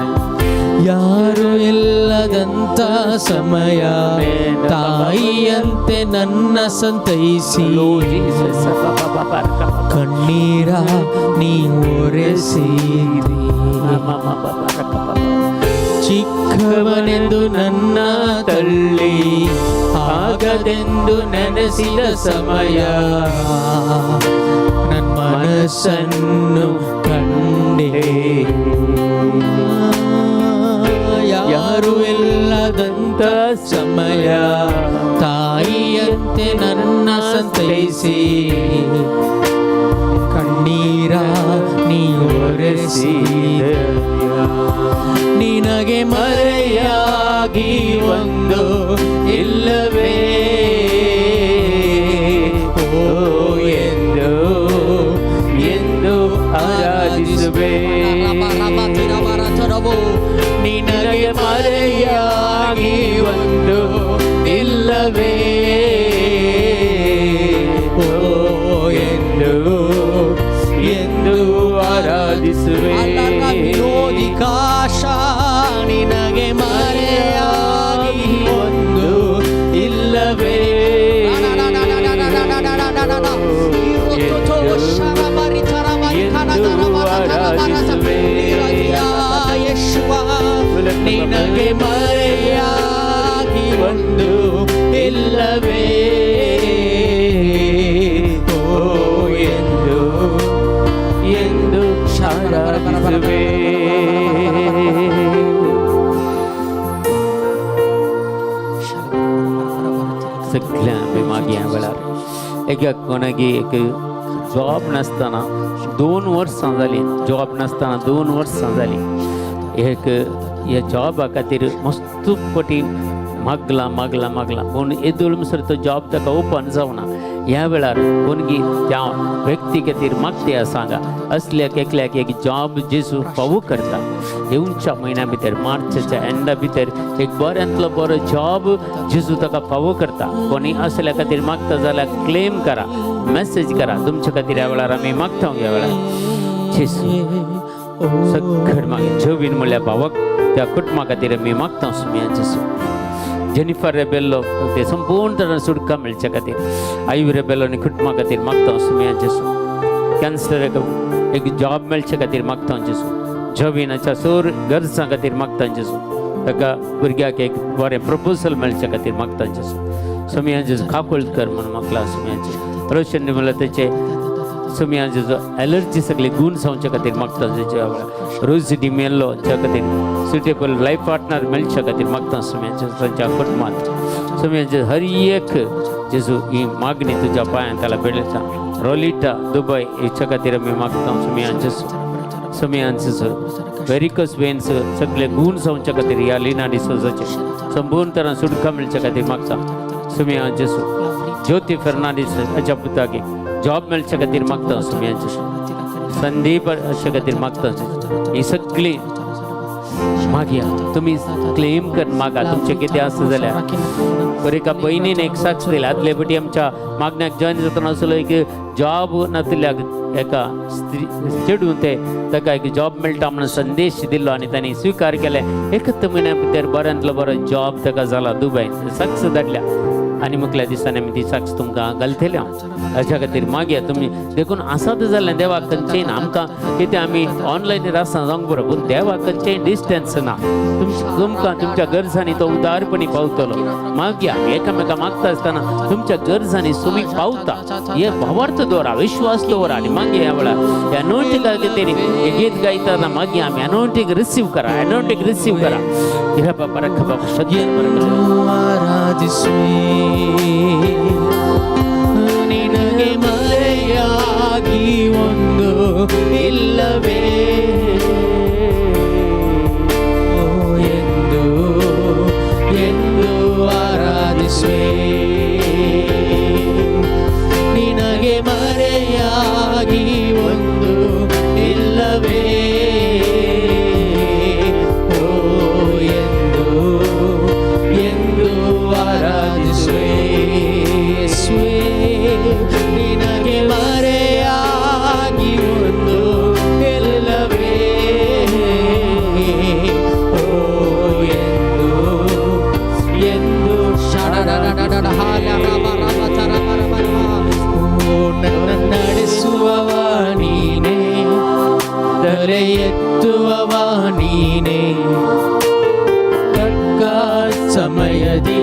C: ಯಾರು ಇಲ್ಲದಂತ ಸಮಯ ತಾಯಿಯಂತೆ ನನ್ನ ಸಂತೈಸಿ
A: Lord Jesus.
C: ಕಣ್ಣೀರ ನೀ ಒರೆಸಿದಿ. ಚಿಕ್ಕವನೆಂದು ನನ್ನ ತಳ್ಳಿ ಆಗದೆಂದು ನೆನೆಸಿದ ಸಮಯ ನನ್ನ ಮನಸ್ಸನ್ನು ಕಂಡೆ. ಯಾರು ಇಲ್ಲದಂತ ಸಮಯ ತಾಯಿಯಂತೆ ನನ್ನ ಸಂತೈಸಿ ಕಣ್ಣೀರ ನೀ ಒರೆಸಿದ. ನಿನಗೆ ಮರೆಯಾಗಿ ಒಂದು ಇಲ್ಲವೇ. ಓ
A: ಎಂದು ಎಂದು ಆರಾಧಿಸುವೆ.
C: ನಿನಗೆ ಮರೆಯಾಗಿ ಒಂದು ಇಲ್ಲವೇ. ಓ ಎಂದು
A: ಎಂದು ಆರಾಧಿಸುವೆ.
C: ವಿರೋಧಿಕಾಶ ನಿನಗೆ ಮರೆಯಾಗಿ ಒಂದು ಇಲ್ಲವೇ.
A: ಎಂದು ಆರಾಧಿಸುವೆ.
C: ನಿನಗೆ ಮರೆಯಾಗಿ ಒಂದು ಇಲ್ಲವೇ. ಓ
A: ಎಂದು ಎಂದು ಆರಾಧಿಸುವೆ. सगळ्या आमी मागीर ह्या वेळार एका कोणाकी एक जॉब नासतना 2 वर्सां जालीं, जॉब नासतना 2 वर्सां जालीं. एक ह्या जॉबा खातीर मस्त पटी मागलां मागलां मागलां, पूण येदोळ म्हणसर तो जॉब ताका ओपन जावना. ह्या वेळार कोणगी त्या व्यक्ती खातीर मागते आसा हांगा, असल्याक एकल्याक एक जॉब जेजू फावो करता. येवच्या म्हयन्या भितर, मार्चाच्या एंडा भितर एक बऱ्यांतलो बरो जॉब जेजू ताका फावो करता. कोणी असल्या खातीर मागता जाल्यार क्लेम करा, मॅसेज करा. तुमच्या खातीर ह्या वेळार आमी मागता. ह्या वेळार जेजू सगळं मागीर जोवीन म्हणल्यार भावाक त्या कुटुंबा खातीर आमी मागता सुमया जेजू. जेनिफर रेबेल्लो ते संपूर्ण तरेन सुटका मेळच्या खातीर, आयु रेबेल्लो आनी कुटुंबा खातीर मागता सुमया जेजू. कॅन्सर एक जॉब मेळचे खातीर मागता जेजू. जोविनाच्या सोर गरजां खातीर मागता जेजू. ताका भुरग्याक एक बरें प्रपोजल मेळचे खातीर मागता जेजू. सुमया जेजू, काकुळट कर म्हणून मागला सुमया जेजू. रोशन म्हणल्यार तेचे सुमया जेजू एलर्जी सगळी गुण जावच्या खातीर मागता जेजू. रोजी डिमेल्लो हांच्या खातीर सुटेबल लायफ पार्टनर मेळच्या खातीर मागता सुमया जेजू. तांच्या कुटुंबांत सुमया जेजू हर एक जेजू ही मागणी तुज्या पांयान त्याला भेटता. रोलिटा दुबय हेच्या खातीर आमी मागता सुमया जेजू. सुमया जेजू वेरिकस वेन्स सगळे गुण जावच्या खातीर ह्या लिना डिसोजाचे संपूर्ण तरान सुटका मेळच्या खातीर मागता सुमया जेजू. ज्योती फेर्नांडीस हाच्या पुताक जॉब मेळच्या खातीर मागता सुमया जेजू. संदीप अशा खातीर मागता. ही सगळी मागया, तुमी क्लेम कर मागा तुमचें कितें आसा जाल्यार. बरें, एका भयणीन एक साक्ष दिल्या. आदले फावटी आमच्या मागण्याक जॉयन जातना आसलो एक जॉब नातिल्ल्याक एका स्त्री चेडून ते ताका एक जॉब मेळटा म्हणून संदेश दिल्लो आनी तांणी स्विकार केलें. एकच म्हयन्या भितर बऱ्यांतलो बरो जॉब ताका जाला दुबय. साक्ष धाडल्या आनी मुखल्या दिसांनी आमी ती साक्ष तुमकां घालतले. हाच्या खातीर मागया तुमी. देखून आसात जाल्यार देवाक खंयचेय ना. आमकां कितें आमी ऑनलायन आसना जावंक बरो, पूण देवाक खंयचेय डिस्टन्स ना. तुमकां तुमच्या गरजांनी तो उदारपणी पावतलो. मागया, एकामेका मागता आसतना तुमच्या गरजांनी तुमी पावता हे भावार्थ दवरा, विश्वास दवरा आनी मागया. ह्या वेळार अनोटिंगा खातीर हे गीत गायतना मागया आमी. अनोटींग रिसीव करा, अनोटींग रिसीव करा. हिरा बाबा रख बाबा शक्य.
C: ಆರಾಧಿಸುವೆ. ನಿನಗೆ ಮರೆಯಾಗಿ ಒಂದು ಇಲ್ಲವೇ, ಓ ಎಂದು ಎಂದು ಆರಾಧಿಸುವೆ. ನಿನಗೆ ಮರೆಯಾಗಿ ಒಂದು ಇಲ್ಲವೇ, ಓ ಎಂದು ಎಂದು ಆರಾಧಿಸುವೆ. ಯೇಸುವೇ, ನಿನಗೆ ಮರೆಯಾಗಿ ಒಂದು ಇಲ್ಲವೇ, ಓ ಎಂದು ಎಂದು. ಓ ನನ್ನ ನಡೆಸುವವ ನೀನೇ, ತಲೆ ಎತ್ತುವವ ನೀನೇ, ತಕ್ಕ ಸಮಯದಿ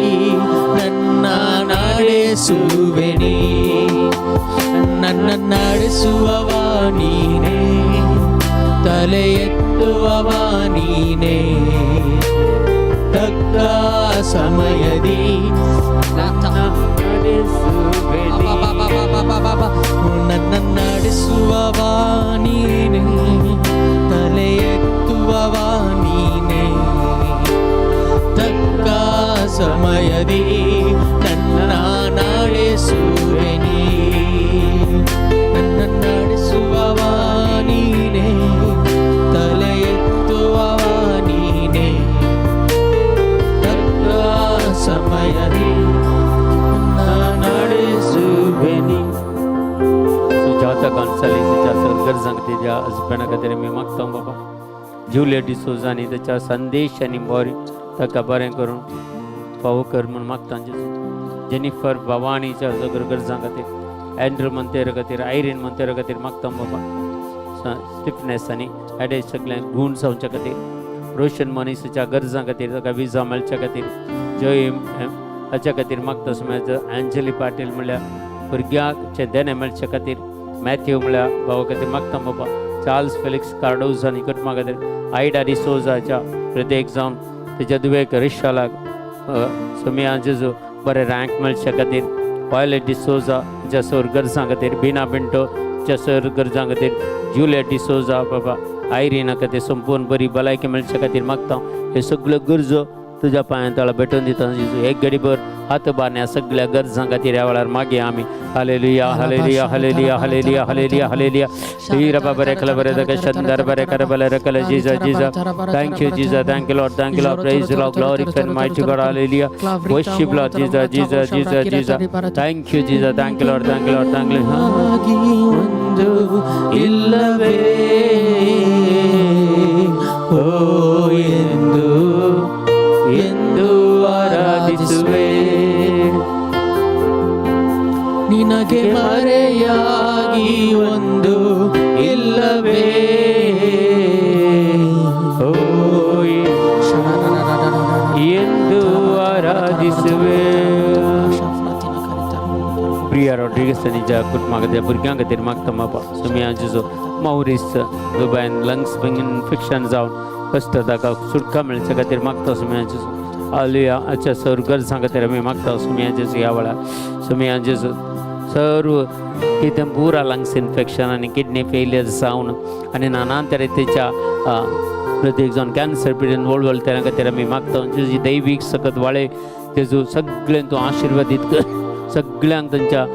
C: ನನ್ನ ನಡೆಸುವೆ ನೀ. ನನ್ನ ನಡೆಸುವವ ನೀನೇ, ತಲೆ ಎತ್ತುವವ ನೀನೇ, ತಕ್ಕ ಸಮಯದಿ ನನ್ನ ನಡೆಸುವವ ನೀನೇ, ತಲೆ ಎತ್ತುವವ ನೀನೇ, ತಕ್ಕ ಸಮಯದಿ ನನ್ನ ನಡೆಸುವೆ ನೀ. ನನ್ನ ನಡೆಸುವವ ನೀನೇ, ತಲೆ ಎತ್ತುವವ ನೀನೇ, ತಕ್ಕ ಸಮಯದಿ ನನ್ನ
A: ನಡೆಸುವೆ ನೀ. सुजाता गोन्सालीस तिच्या गरजांक, तेज्या हजबंडा खातीर आमी मागता बाबा. जुलियट डिसोजा आनी ताच्या संदेश आनी बरें ताका बरें करून फावो कर म्हूण मागता जेजू. जेनिफर भवानीच्या सगळ्या गरजां खातीर, एंड्रू मंतेरो खातीर, आयरीन मंतेरो खातीर मागता बाबा. स्टिफनेस आनी हेडेक सगळें गूण जावच्या खातीर, रोशन मनीसाच्या गरजां खातीर, ताका विजा मेळच्या खातीर, जय हाच्या खातीर मागता. समज अंजली पाटील म्हणल्यार भुरग्याचें देणें मेळच्या खातीर, मॅथ्यू म्हणल्यार भावा खातीर मागता बाबा. चार्ल्स फेलिक्स कार्डोज आनी कुटुंबा खातीर, आयडा डिसोजाच्या प्रत्येक जावन तेच्या दुवेक रिशालाक सोमिया जेजू बरें रँक मेळच्या खातीर, वायलेट डिसोजा ज्या सर गरजां खातीर, बिना पिंटो ज्या सर गरजां खातीर, जुलियट डिसोजा बाबा, आयरिना खातीर संपूर्ण बरी भलायकी मेळच्या खातीर मागता. हे सगळ्यो गरजो तुज्या पांयां तळा भेटून दिता जेजू. एक घडीभर हात बारण्या सगळ्या गरजां खातीर ह्या वेळार मागया आमी. Hallelujah, hallelujah, hallelujah, hallelujah, hallelujah, hallelujah. हीर बाबा रेखला बरे दக शंदर बरे कर बले रकल. जीजा जीजा, thank you जीजा, thank you Lord, thank you Lord. Praise Lord, glory and mighty God. Hallelujah, worship Lord. जीजा जीजा जीजा जीजा, thank you जीजा, thank you Lord, thank you Lord, thank you.
C: ಆಗಿ ಒಂದು ಇಲ್ಲವೇ, ಓ ಎಂದು ಎಂದು ಆರಾಧಿಸುವೆ. ನಿನಗೆ ಮರೆಯಾಗಿ ಒಂದು ಇಲ್ಲವೇ,
A: ಓ ಎಂದು ಆರಾಧಿಸುವೆ. प्रिया रॉड्रिगस आनी ज्या कुटुंबा खातीर भुरग्यां खातीर मागता बाबा सुमया जेजू मावरीस दुबायन लंग्स इन्फेक्शन जावन कश्ट ताका सुटका मेळचे खातीर मागता सुमया जेजू. हालेलुया. आच्या सर्व गरजां खातीर आमी मागता सुमया जेजू. ह्या वेळार सुमया जेजू सर्व कितें पुरा लंग्स इन्फेक्शन आनी किडनी फेलियर जावन आनी नाना तरेच्या प्रत्येक जावन कॅन्सर पिडेन वळवळ त्या खातीर आमी मागता. तुजी दैवीक सकत वाळे तेजो सगळ्यांक तूं आशिर्वादीत कर. सगळ्यांक तांच्या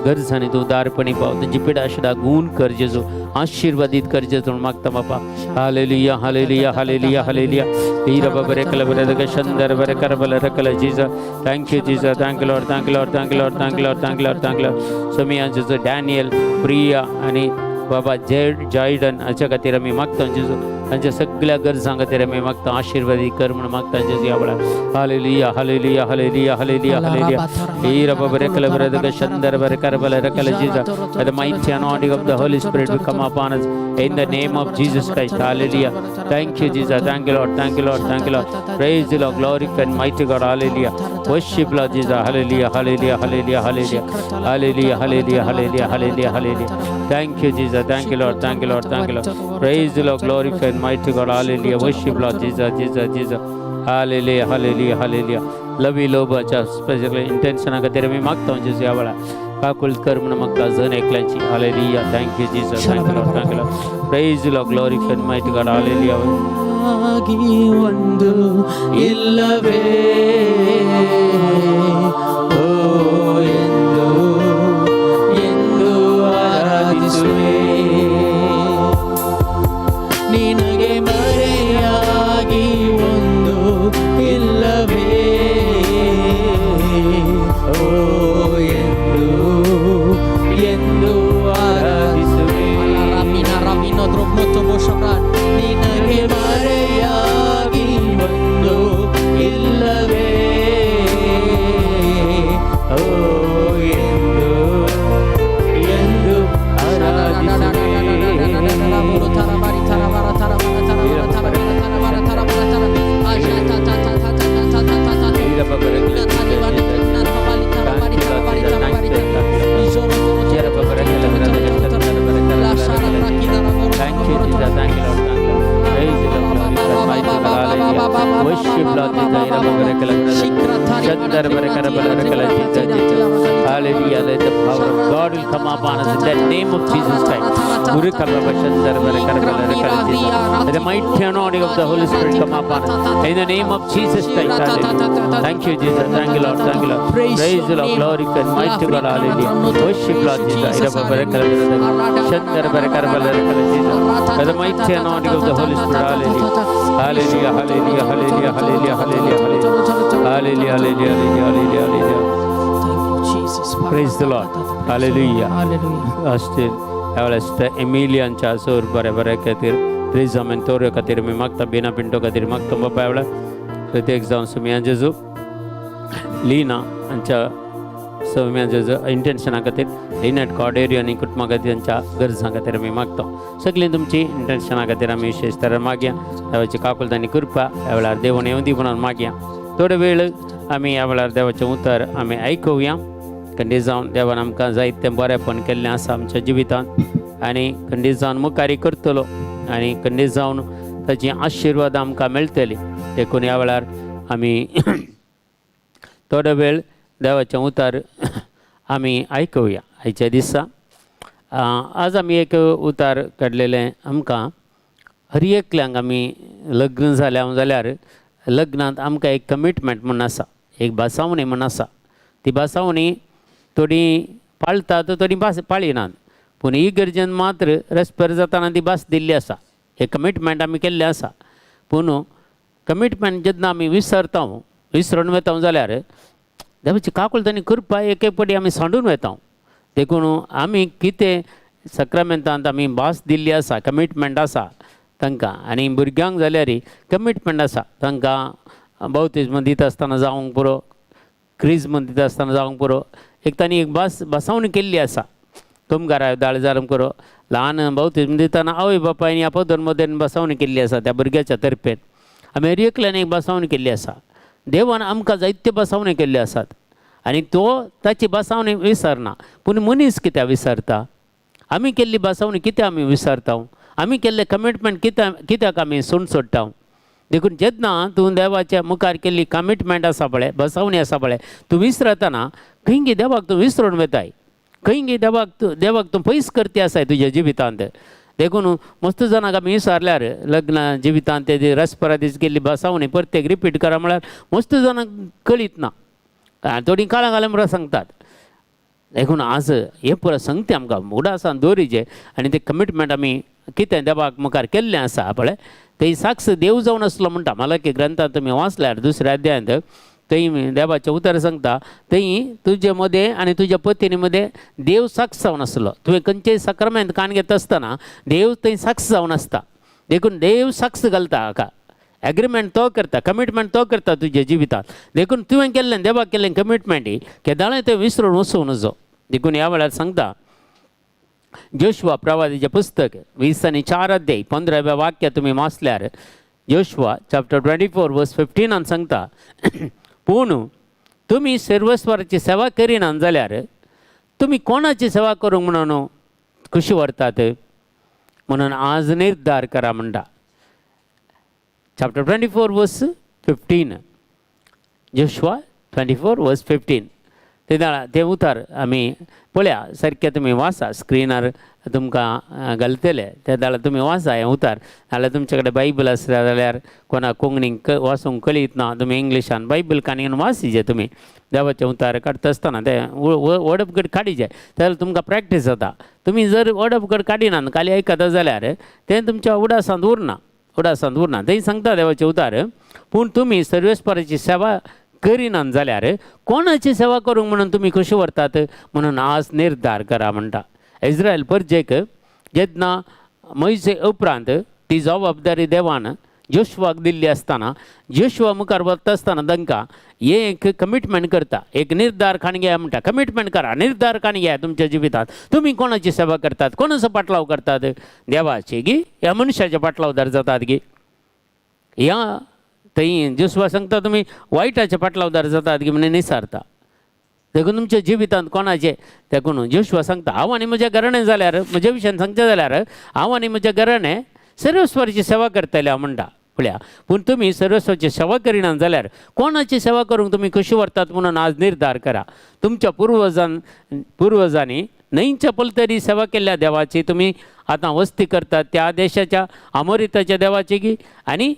A: गरजांनी तूं दारपणी पाव. तांची पिडा शिडा गूण कर जेजू. आशिर्वादीत कर जेजू म्हणून मागता बापा. Hallelujah, hallelujah, hallelujah, hallelujah. हीर बरे कल बरे शंदर बरे कर बल रकल Jesus. Thank you Jesus. Thank Lord, thank Lord, thank Lord, thank Lord, thank Lord, thank Lord. Somiya जेजू डॅनियल प्रिया आनी बाबा जेड जॉयडन हाच्या खातीर आमी मागता जेजू. तांच्या सगळ्या गरजां खातीर आमी मागता. आशिर्वादीत कर म्हणून मागता जेजू ह्या वेळार. Hallelujah, hallelujah, hallelujah, hallelujah, hallelujah. हीर बरे कल बरे शंदर बरे कर बल रकल Jesus. The mighty anointing of the Holy Spirit will come upon us in the name of Jesus Christ. Hallelujah. Thank you, Jesus. Thank you, Lord. Thank you, Lord. Thank you, Lord. Praise the Lord. Glory and mighty God. Hallelujah. Worship Lord Jesus. Hallelujah. Hallelujah. Hallelujah. Hallelujah. Hallelujah. Hallelujah. Hallelujah. Hallelujah. Hallelujah. Thank you, Jesus. Thank you, Lord. Thank you, Lord. Thank you, Lord. Praise the Lord. Glory and mighty God. Hallelujah. Worship Lord Jesus. Jesus. Jesus. Hallelujah. Hallelujah. Hallelujah. Lavi लोबाच्या special इंटेन्शना खातीर आमी मागता जेजू. ह्या वेळार काकुळट कर म्हणून मागता जण एकल्यांची. Hallelujah. Thank you Jesus. Thank you Lord. Thank you Lord. Praise Lord. Glory and mighty God. Hallelujah.
B: ಆಗಿ ಒಂದು ಇಲ್ಲವೇ ಓ ಎಂದು ಎಂದು ಆರಾಧಿಸುವೆ. ನಿನಗೆ ಮರೆಯಾಗಿ ಒಂದು ಇಲ್ಲವೇ ಓ ಎಂದು ಎಂದು ಆರಾಧಿಸುವೆ. ನಿನಗೆ ಮರೆಯಾಗಿ ಒಂದು ಇಲ್ಲವೇ ಓ ಎಂದು ಎಂದು ಆರಾಧಿಸುವೆ.
A: Thank you, Jesus. Thank you, Lord. Thank you. Praise the Lord. Worship Lord Jesus. Hallelujah. Let the power of God will come upon us in the name of Jesus Christ. Let the mighty anointing of the Holy Spirit come upon us in the name of Jesus Christ. Hallelujah. Thank you, Jesus. Thank you, Lord. Thank you, Lord. Praise the Lord. Glory and mighty God. Hallelujah. Worship Lord Jesus. Let the mighty anointing of the Holy Spirit. Hallelujah. Hallelujah. Hallelujah. Hallelujah. Hallelujah. Hallelujah. Hallelujah. Hallelujah. Hallelujah. Hallelujah. Hallelujah.
B: Thank you, Jesus.
A: Praise the Lord. Hallelujah.
B: Hallelujah.
A: असतील ह्या वेळार एमिलियांच्या सोर बऱ्या बऱ्या खातीर त्रिजा मेंतोrio खातीर मी मागता. बिना पिंटो खातीर मागता बापा. ह्या वेळार प्रत्येक जावन सुमया जेजू लीना हांच्या सौम्या जेजू इंटेन्शना खातीर, लिनट कॉडेरियो आनी कुटुंबा खातीर तांच्या गरजां खातीर आमी मागता. सगळीं तुमची इंटेन्शना खातीर आमी विशेश तर मागया. देवाची काकुळट आनी कृपा ह्या वेळार देवून येवं दी म्हणून मागया. थोडे वेळ आमी ह्या वेळार देवाचें उतर आमी आयकुया. खंडीत जावन देवान आमकां जायतें बरेंपण केल्लें आसा आमच्या जिवितांत आनी खंडीत जावन मुखारी करतलो आनी खंडीत जावन ताची आशिर्वाद आमकां मेळटली. देखून ह्या वेळार आमी थोडो वेळ देवाचें उतर आमी आयकुया. आयच्या दिसा आज आमी एक उतार काडलेलें. आमकां हर एकल्यांक आमी लग्न जाल्या जाल्यार लग्नांत आमकां एक कमिटमेंट म्हूण आसा, एक भासावणी म्हूण आसा. ती भासावणी थोडीं पाळटात, थोडीं भास पाळिनात. पूण ही गरजेन मात्र रेस्पेर जाताना ती भास दिल्ली आसा, एक कमिटमेंट आमी केल्लें आसा. पूण कमिटमेंट जेन्ना आमी विसरता, विसरून वता जाल्यार देवाची काकुळट आनी कृपा एक एक फावटी आमी सांडून वता. देखून आमी कितें सक्रामेंतांत आमी भास दिल्ली आसा, कमिटमेंट आसा तांकां. आनी भुरग्यांक जाल्यार कमिटमेंट आसा तांकां, बावतिज्म दिता आसतना जावंक पुरो, क्रिज्म दिता आसतना जावंक पुरो, एक तांणी एक भास भासावणी केल्ली आसा. तुमकां दाळ जावंक पुरो, ल्हान बावतिज्म दितना आवय बापायन ह्या पदर भासावणी केल्ली आसा त्या भुरग्याच्या तर्फेन. आमी हर एकल्यान एक भासावणी केल्ली आसा. देवान आमकां जायत्यो भासावण्यो केल्ल्यो आसात. आनी तो ताची बसावणी विसरना. पूण मनीस कित्याक विसरता? आमी केल्ली बसावणी कित्याक आमी विसरता? आमी केल्लें कमिटमेंट कित्याक आमी सोड सोडटा? देखून जेन्ना तूं देवाच्या मुखार केल्ली कमिटमेंट आसा पळय, बसावणी आसा पळय, तूं विसरतना खंय गे देवाक तूं विसरून वताय, खंय गे देवाक तूं पयस करती आसाय तुज्या जिवितांत. देखून मस्त जाणांक आमी विचारल्यार लग्न जिवितांत ते रसपरादीस केल्ली बसावणी परतेक रिपीट करा म्हळ्यार मस्त जाणांक कळीत ना, थोडीं काळां घालें म्हणून सांगतात. देखून आज हें पुरो सांगता आमकां उडासान दवरिचें आनी तें कमिटमेंट आमी कितें देवाक मुखार केल्लें आसा पळय थंय साक्ष देव जावन आसलो म्हणटा. मलाकी ग्रंथांत तुमी वाचल्यार दुसऱ्या अध्यायांत थंय देवाचें उतर सांगता, थंय तुजे मदें आनी तुज्या पत्नी मदें देव साक्ष जावन आसलो. तुवें खंयचेय साक्रमेंत कान घेता आसतना देव थंय साक्ष जावन आसता. देखून देव साक्ष घालता हाका, एग्रीमेंट तो करता, कमिटमेंट तो करता तुज्या जिवितांत. देखून तुवें केल्लें देवाक केल्लें कमिटमेंट केदाळें तें विसरून वचूं नजो. देखून ह्या वेळार सांगता जोशुआ प्रवादीचें पुस्तक 20 आनी 4 अध्याय 15व्या वाक्य तुमी वाचल्यार जोशुआ चॅप्टर 24 वर्स 15 सांगता, पूण तुमी सर्वस्वराची सेवा करिनात जाल्यार तुमी कोणाची सेवा करूंक म्हणून खुशी व्हरतात? म्हणून आज निर्धार करा म्हणटा. चॅप्टर 24 वर्स 15, जोशुआ 24 वर्स 15. ते तें उतर आमी पळया सारकें तुमी वाचा, स्क्रिनार तुमकां घालतले ते जाल्यार तुमी वाचा हें उतर. नाल्यार तुमचे कडेन बायबल आसले जाल्यार कोणाक कोंकणीक वाचूंक कळीत ना, तुमी इंग्लिशान बायबल काणी वाचिजे. तुमी देवाचें उतर काडटा आसतना तें वर्ड ऑफ गॉड काडिजे, जाल्यार तुमकां प्रॅक्टीस जाता. तुमी जर वर्ड ऑफ गॉड काडिनात खाली आयकता जाल्यार तें तुमच्या उडासांत उरना, उडासांत उरना. थंय सांगता देवाचें उतर, पूण तुमी सर्वेस्पराची सेवा करिनात जाल्यार कोणाची सेवा करूंक म्हणून तुमी कशी व्हरतात? म्हणून आज निर्धार करा म्हणटा. इस्रायल परजेक जेन्ना मोयजे उपरांत ती जबाबदारी देवान जोशुआक दिल्ली आसतना जोशुआ मुखार वता आसतना तांकां एक कमिटमेंट करता, एक निर्धार खाण घेया म्हणटा. कमिटमेंट करा, निर्धार खाण घेया तुमच्या जिवितांत. तुमी कोणाची सेवा करतात, कोणाचो पाटलाव करतात? देवाची गी ह्या मनशाचे पाटलावदार जातात गी? ह्या थंय जोशुआ सांगता तुमी वायटाचे पाटलावदार जातात गी म्हणून निसारता. देखून तुमच्या जिवितांत कोणाचे, देखून जोशुआ सांगता हांव आनी म्हज्या घराणें जाल्यार, म्हज्या विशयान सांगचें जाल्यार हांव आनी म्हज्या घराणें सर्वेस्वराची सेवा करतले हांव म्हणटा. पळया, पूण तुमी सर्वेस्वराची सेवा करिनात जाल्यार कोणाची सेवा करूंक तुमी कशी व्हरतात म्हणून आज निर्धार करा. तुमच्या पुर्वजांनी न्हंयच्या पलतडी सेवा केल्ल्या देवाची तुमी आतां वस्ती करतात त्या देशाच्या अमोरिताच्या देवाची गी? आनी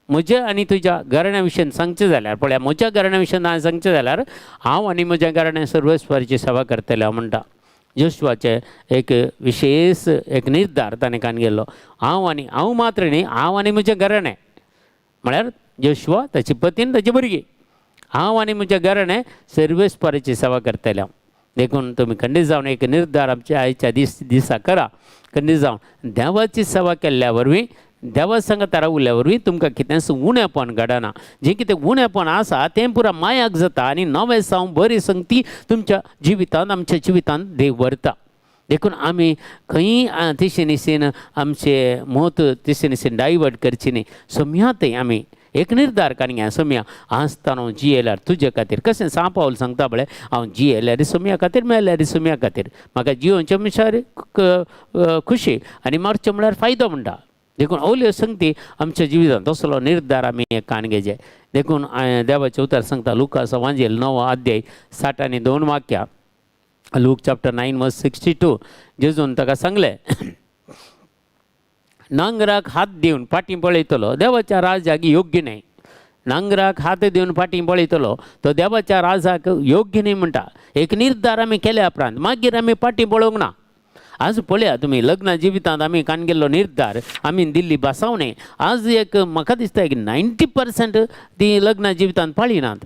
A: म्हज्या आनी तुज्या घराण्या विशयान सांगचें जाल्यार, पळया म्हज्या घराण्या विशयान हांवें सांगचें जाल्यार हांव आनी म्हज्या घराण्या सर्वेस्वराची सेवा करतले हांव म्हणटा. जोशुआचें एक विशेश एक निर्धार ताणें कान गेल्लो, हांव आनी हांव मात्र न्ही, हांव आनी म्हजें घराणें, म्हळ्यार जोशुआ, ताची पत्नी, ताची भुरगीं, हांव आनी म्हज्या घराणें सर्वेस्पराची सेवा करतले हांव. देखून तुमी खंडीत जावन एक निर्धार आमच्या आयच्या दिसा करा. खंडीत जावन देवाची सेवा केल्ल्या वरवीं, देवा संगत रावल्या वरवीं तुमकां कितेंच उणेपण घडना. जें कितें उणेपण आसा तें पुरा मायाक जाता आनी नवें सावन बरी संगती तुमच्या जिवितांत, आमच्या जिवितांत देव व्हरता. देखून आमी खंयी तिशेन निशेन आमचें मत तिशेन निशेन डायवर्ट करची न्ही. सोम्या थंय आमी एक निर्धार काडया, सोम्या आसतना हांव जियेल्यार तुजे खातीर. कशें सांव पावल सांगता पळय, हांव जियेल्यार सोम्या खातीर, मेल्यार सोम्या खातीर, म्हाका जियोवचें म्हणल्यार खुशी आनी मरचें म्हळ्यार फायदो म्हणटा. देखून ओल्यो संगती आमच्या जिवितांत तसलो निर्धार आमी एक काण घेवचे. देखून देवाचें उतर सांगता लुकास वांजेल 9 अध्याय 60 आनी 2 वाक्या, लूक चॅप्टर 9 वर्स 62, जेजून ताका सांगलें, नांगराक हात दिवन फाटीं पळयतलो देवाच्या राजाक योग्य न्हय. नांगराक हात दिवन फाटीं पळयतलो तो देवाच्या राजाक योग्य न्हय म्हणटा. एक निर्धार आमी केल्या उपरांत मागीर आमी फाटीं पळोवंक ना. आज पळया तुमी लग्न जिवितांत आमी कान गेल्लो निर्धार, आमी दिल्ली बसावणी आज एक म्हाका दिसता एक 90% ती लग्न जिवितांत पाळिनात.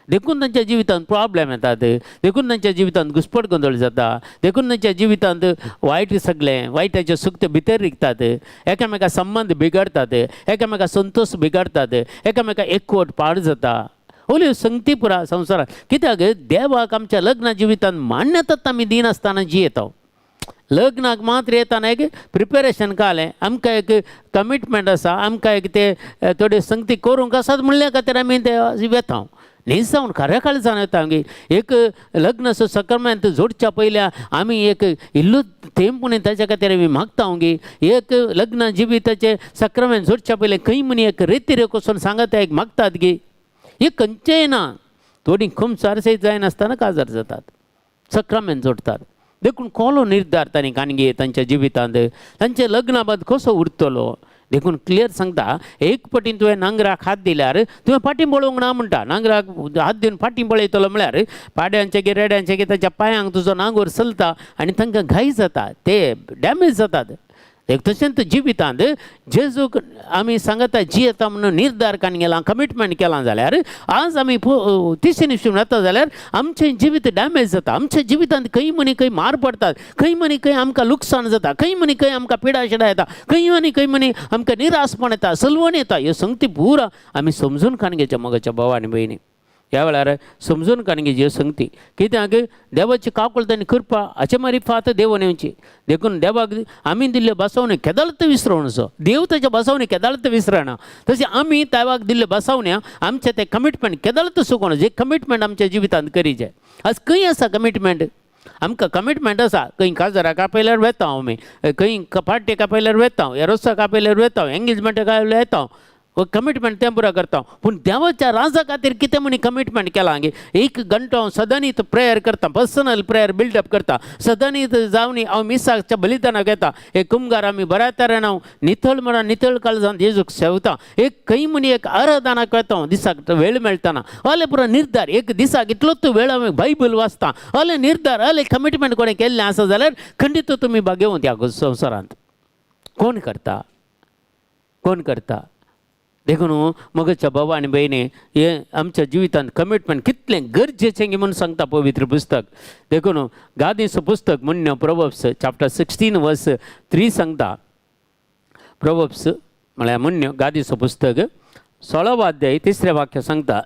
A: देखून तांच्या जिवितांत प्रॉब्लेम येतात, देखून तांच्या जिवितांत घुसपट गोंदळ जाता, देखून तांच्या जिवितांत वायट सगळें वायटाच्यो सुक्त भितर रिगतात, एकामेका संबंद बिगडतात, एकामेका संतोश बिगडतात, एकामेका एकवट पाड जाता. ओल्यो संगती पुरा संवसारांत कित्याक देवाक आमच्या लग्न जिवितांत मान्यतात आमी दिनासतना जियेता. लग्नाक मात्र येताना एक प्रिपेरेशन कालें, आमकां एक कमिटमेंट आसा, आमकां एक ते थोड्यो संगती करूंक आसात म्हणल्या खातीर आमी ते वेता. न्हीज जावन खऱ्या काळजान येता आमगे एक लग्नाचो सक्रमेंत जोडच्या पयल्या आमी एक इल्लो तेंप न्ही ताच्या खातीर आमी मागता आमगे एक लग्न जिविताचें सक्रमेंत जोडच्या पयलें खंय म्हणी एक रेती वचून सांगता एक मागतात गे. एक खंयचेंय ना, थोडीं खुमसार सयत जायनासतना काजार जातात, सक्रमेंत जोडटात. देखून कोलो निर्धार तांणी काणगे तांच्या जिवितांत तांचे लग्ना बाद कसो उरतलो. देखून क्लियर सांगता, एक पटीन तुवें नांगराक हात दिल्यार तुवें फाटीं पळोवंक ना म्हणटा. नांगराक हात दिवन फाटीं पळयतलो म्हळ्यार पाड्यांचे गे रेड्यांचे गे ताच्या पांयांक तुजो नांगोर चलता आनी तांकां घाय जाता, ते डॅमेज जातात. एक तशेंच जिवितांत जेजूक आमी सांगता जियेता म्हणून निर्धार काडून गेला, कमिटमेंट केलां जाल्यार आज आमी तिसरे निशून वता जाल्यार आमचें जिवीत डॅमेज जाता. आमच्या जिवितांत खंय म्हणी खंय मार पडटात, खंय म्हणी खंय आमकां लुकसाण जाता, खंय म्हणी खंय आमकां पिडा शिडा येता, खंय म्हणी खंय म्हणी आमकां निरासपण येता, सलवण येता. ह्यो संगती पुरा आमी समजून काडून घेवच्या मोगाच्या भाव आनी भयणी. ह्या वेळार समजून काडून घेवची ह्यो संगती. कित्याक देवाची काकुळट आनी कृपा हाचे मारिफात देवून येवची. देखून देवाक आमी दिल्ल्यो बसवण्यो केदाळत विसरोवचो, देव ताच्या बसवण्यो केदाळत विसरना. तशें आमी देवाक दिल्ल्यो बसवण्यो आमचें तें कमिटमेंट केदाळत चुकोना. जे कमिटमेंट आमच्या जिवितांत करीचें. आज खंय आसा कमिटमेंट? आमकां कमिटमेंट आसा, खंय काजाराक आपयल्यार वेता हांव, आमी खंय पार्टेक आपयल्यार वेता हांव, एरोसाक आपयल्यार वेता हांव, एंगेजमेंटाक आपयल्यार येता हांव, कमिटमेंट तें पुरो करता. पूण देवाच्या राजा खातीर कितें म्हणी कमिटमेंट केलां गे? एक घंटो हांव सदांनी प्रेयर करता, पर्सनल प्रेयर बिल्डअप करता, सदांनी जावन हांव मिसाच्या बलिदानाक येता. एक कुमगार आमी बऱ्या तरेन हांव नितळ म्हणून नितळ काळजान जेजूक सेवता. एक खंय म्हणी एक आराधनाक वेता हांव दिसाक वेळ मेळटना. अले पुरो निर्धार एक दिसाक इतलोच वेळ हांव बायबल वाचता. अले निर्धार अले कमिटमेंट कोणें केल्लें आसा जाल्यार खंडीत तुमी भागेवंत ह्या संवसारांत. कोण करता? कोण करता? देखून मगच्या बाबा आनी भयणी, हे आमच्या जिवितांत कमिटमेंट कितलें गरजेचें म्हणून सांगता पवित्र पुस्तक. देखून गादीचो पुस्तक म्हणणे प्रोवर्ब्स चॅप्टर 16 वर्स 3 सांगता. प्रोवर्ब्स म्हळ्यार म्हणण्यो गादीचो पुस्तक 16वो अध्याय तिसरें वाक्य सांगता,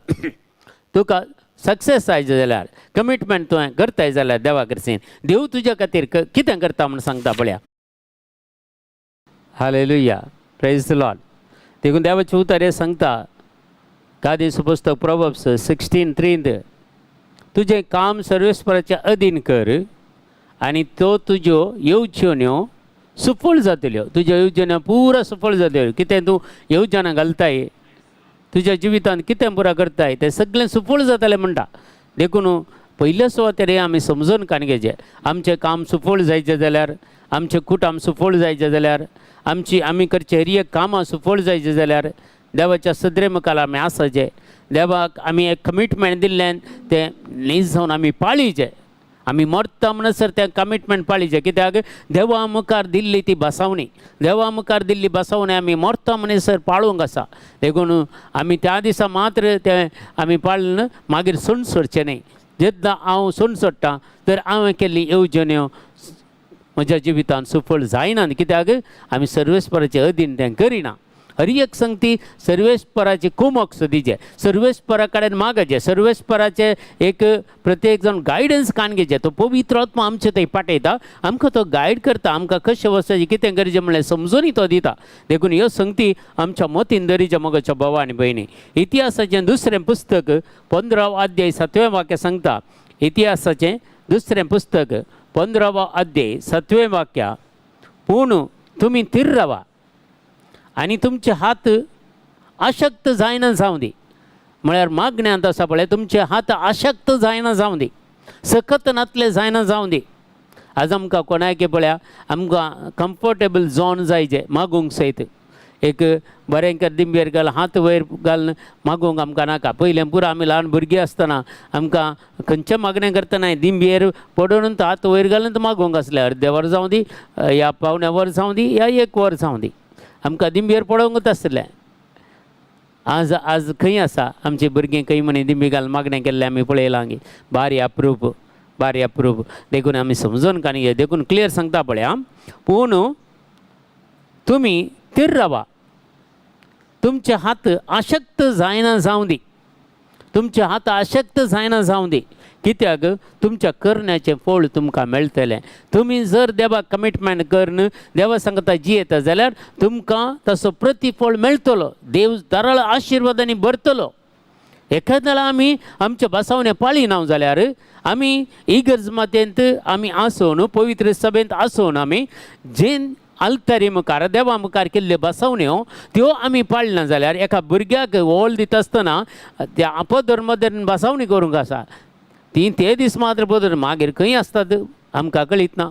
A: तुका सक्सेस जाय जाल्यार कमिटमेंट तुवें करताय जाल्यार देवा कडसून देव तुज्या खातीर कितें करता म्हूण सांगता पळया. हालेलुया, प्रेज the Lord. देखून देवाचें उतर हें सांगता गादीचो पुस्तक प्रोवर्ब्स 16:3, तुजें काम सर्वेस्पराच्या अधीन कर आनी तो तुज्यो येवजण्यो सुफळ जातल्यो. तुज्यो येवजण्यो पुरा सुफळ जातल्यो. कितें तूं येवजणां घालताय तुज्या जिवितांत, कितें पुरा करताय तें सगळें सुफळ जातलें म्हणटा. देखून पयल्या सुवातेर हें आमी समजून काडून घेवचें. आमचें काम सुफळ जायचें जाल्यार, आमचें कुटुंब सुफळ जायचें जाल्यार, आमची आमी करचे हर एक कामां सुफळ जायचें जाल्यार देवाच्या सदरे मुखार आमी आसाचें. देवाक आमी एक कमिटमेंट दिल्ल्यान तें न्हीज जावन आमी पाळीचें. आमी मरता म्हणसर तें कमिटमेंट पाळीचें. कित्याक देवा मुखार दिल्ली ती बसावणी, देवा मुखार दिल्ली बसावणी आमी मरता म्हणसर पाळूंक आसा. देखून आमी त्या दिसा मात्र तें आमी पाळून मागीर सोण सोडचें न्ही. जेन्ना हांव सोण सोडटा तर हांवें केल्ली येवजण्यो म्हज्या जिवितांत सुफळ जायना. कित्याक आमी सर्वेस्पराचे अधीन तें करिना. हर एक संगती सर्वेस्पराची कुमक सोदीचे, सर्वेस्परा कडेन मागचे, सर्वेस्पराचे एक प्रत्येक जाण गायडन्स कान घेवचें. तो पवित्र आत्मा आमचे थंय पाठयता, आमकां तो गायड करता, आमकां कशें वचचें कितें गरजें म्हणलें समजूनय तो दिता. देखून ह्यो संगती आमच्या मतीन दरीच्या मोगाच्या भावा आनी भयणी. इतिहासाचें दुसरें पुस्तक 15 अध्याय 7वें वाक्य सांगता. इतिहासाचें दुसरें पुस्तक 15 अध्याय 7वें वाक्य, पूण तुमी थीर रावा आनी तुमचे हात अशक्त जायना जावं दी. म्हळ्यार मागण्यांत आसा पळय, तुमचे हात अशक्त जायना जावं दी, सकत नातले जायना जावं दी. आज आमकां कोणायके पळया आमकां कम्फर्टेबल झोन जाय जे मागूंक सयत एक बरें कर दिंबेर घाल हात वयर घालून मागूंक आमकां नाका. पयलें पुरो आमी ल्हान भुरगीं आसतना आमकां खंयचें मागणें करतना दिंबेर पडून हात वयर घालून मागूंक आसलें. अर्दें वर जावं दी या पावणे वर जावं दी या एक वर जावं दी, आमकां दिंबेर पडोवंकच आसलें. आज आज खंय आसा आमची भुरगीं? खंय म्हणी दिंबी घालून मागणें केल्लें आमी पळयलां गे? बारी अप्रूप, बारी अप्रूप. देखून आमी समजून काणी देखून क्लियर सांगता पळया, पूण तुमी थीर रावा, तुमचे हात अशक्त जायना जावं दी, तुमचे हात अशक्त जायना जावं दी. कित्याक तुमच्या करण्याचें फळ तुमकां मेळटलें. तुमी जर देवाक कमिटमेंट करून देवा सांगता जियेता जाल्यार तुमकां तसो प्रतिफळ मेळटलो. देव दराळ आशिर्वादांनी भरतलो. एखाद्या आमी आमच्या बसावणे पाळिना जाल्यार आमी इगर्ज मातेंत आमी आसून पवित्र सभेंत आसून आमी जेन आल्तारी मुखार देवा मुखार केल्ल्यो बसवण्यो त्यो आमी पाळना जाल्यार एका भुरग्याक ओल दिता आसतना त्या पदर मदर बसवणी करूंक आसा ती ते दीस मात्र पदर मागीर खंय आसतात आमकां कळीत ना.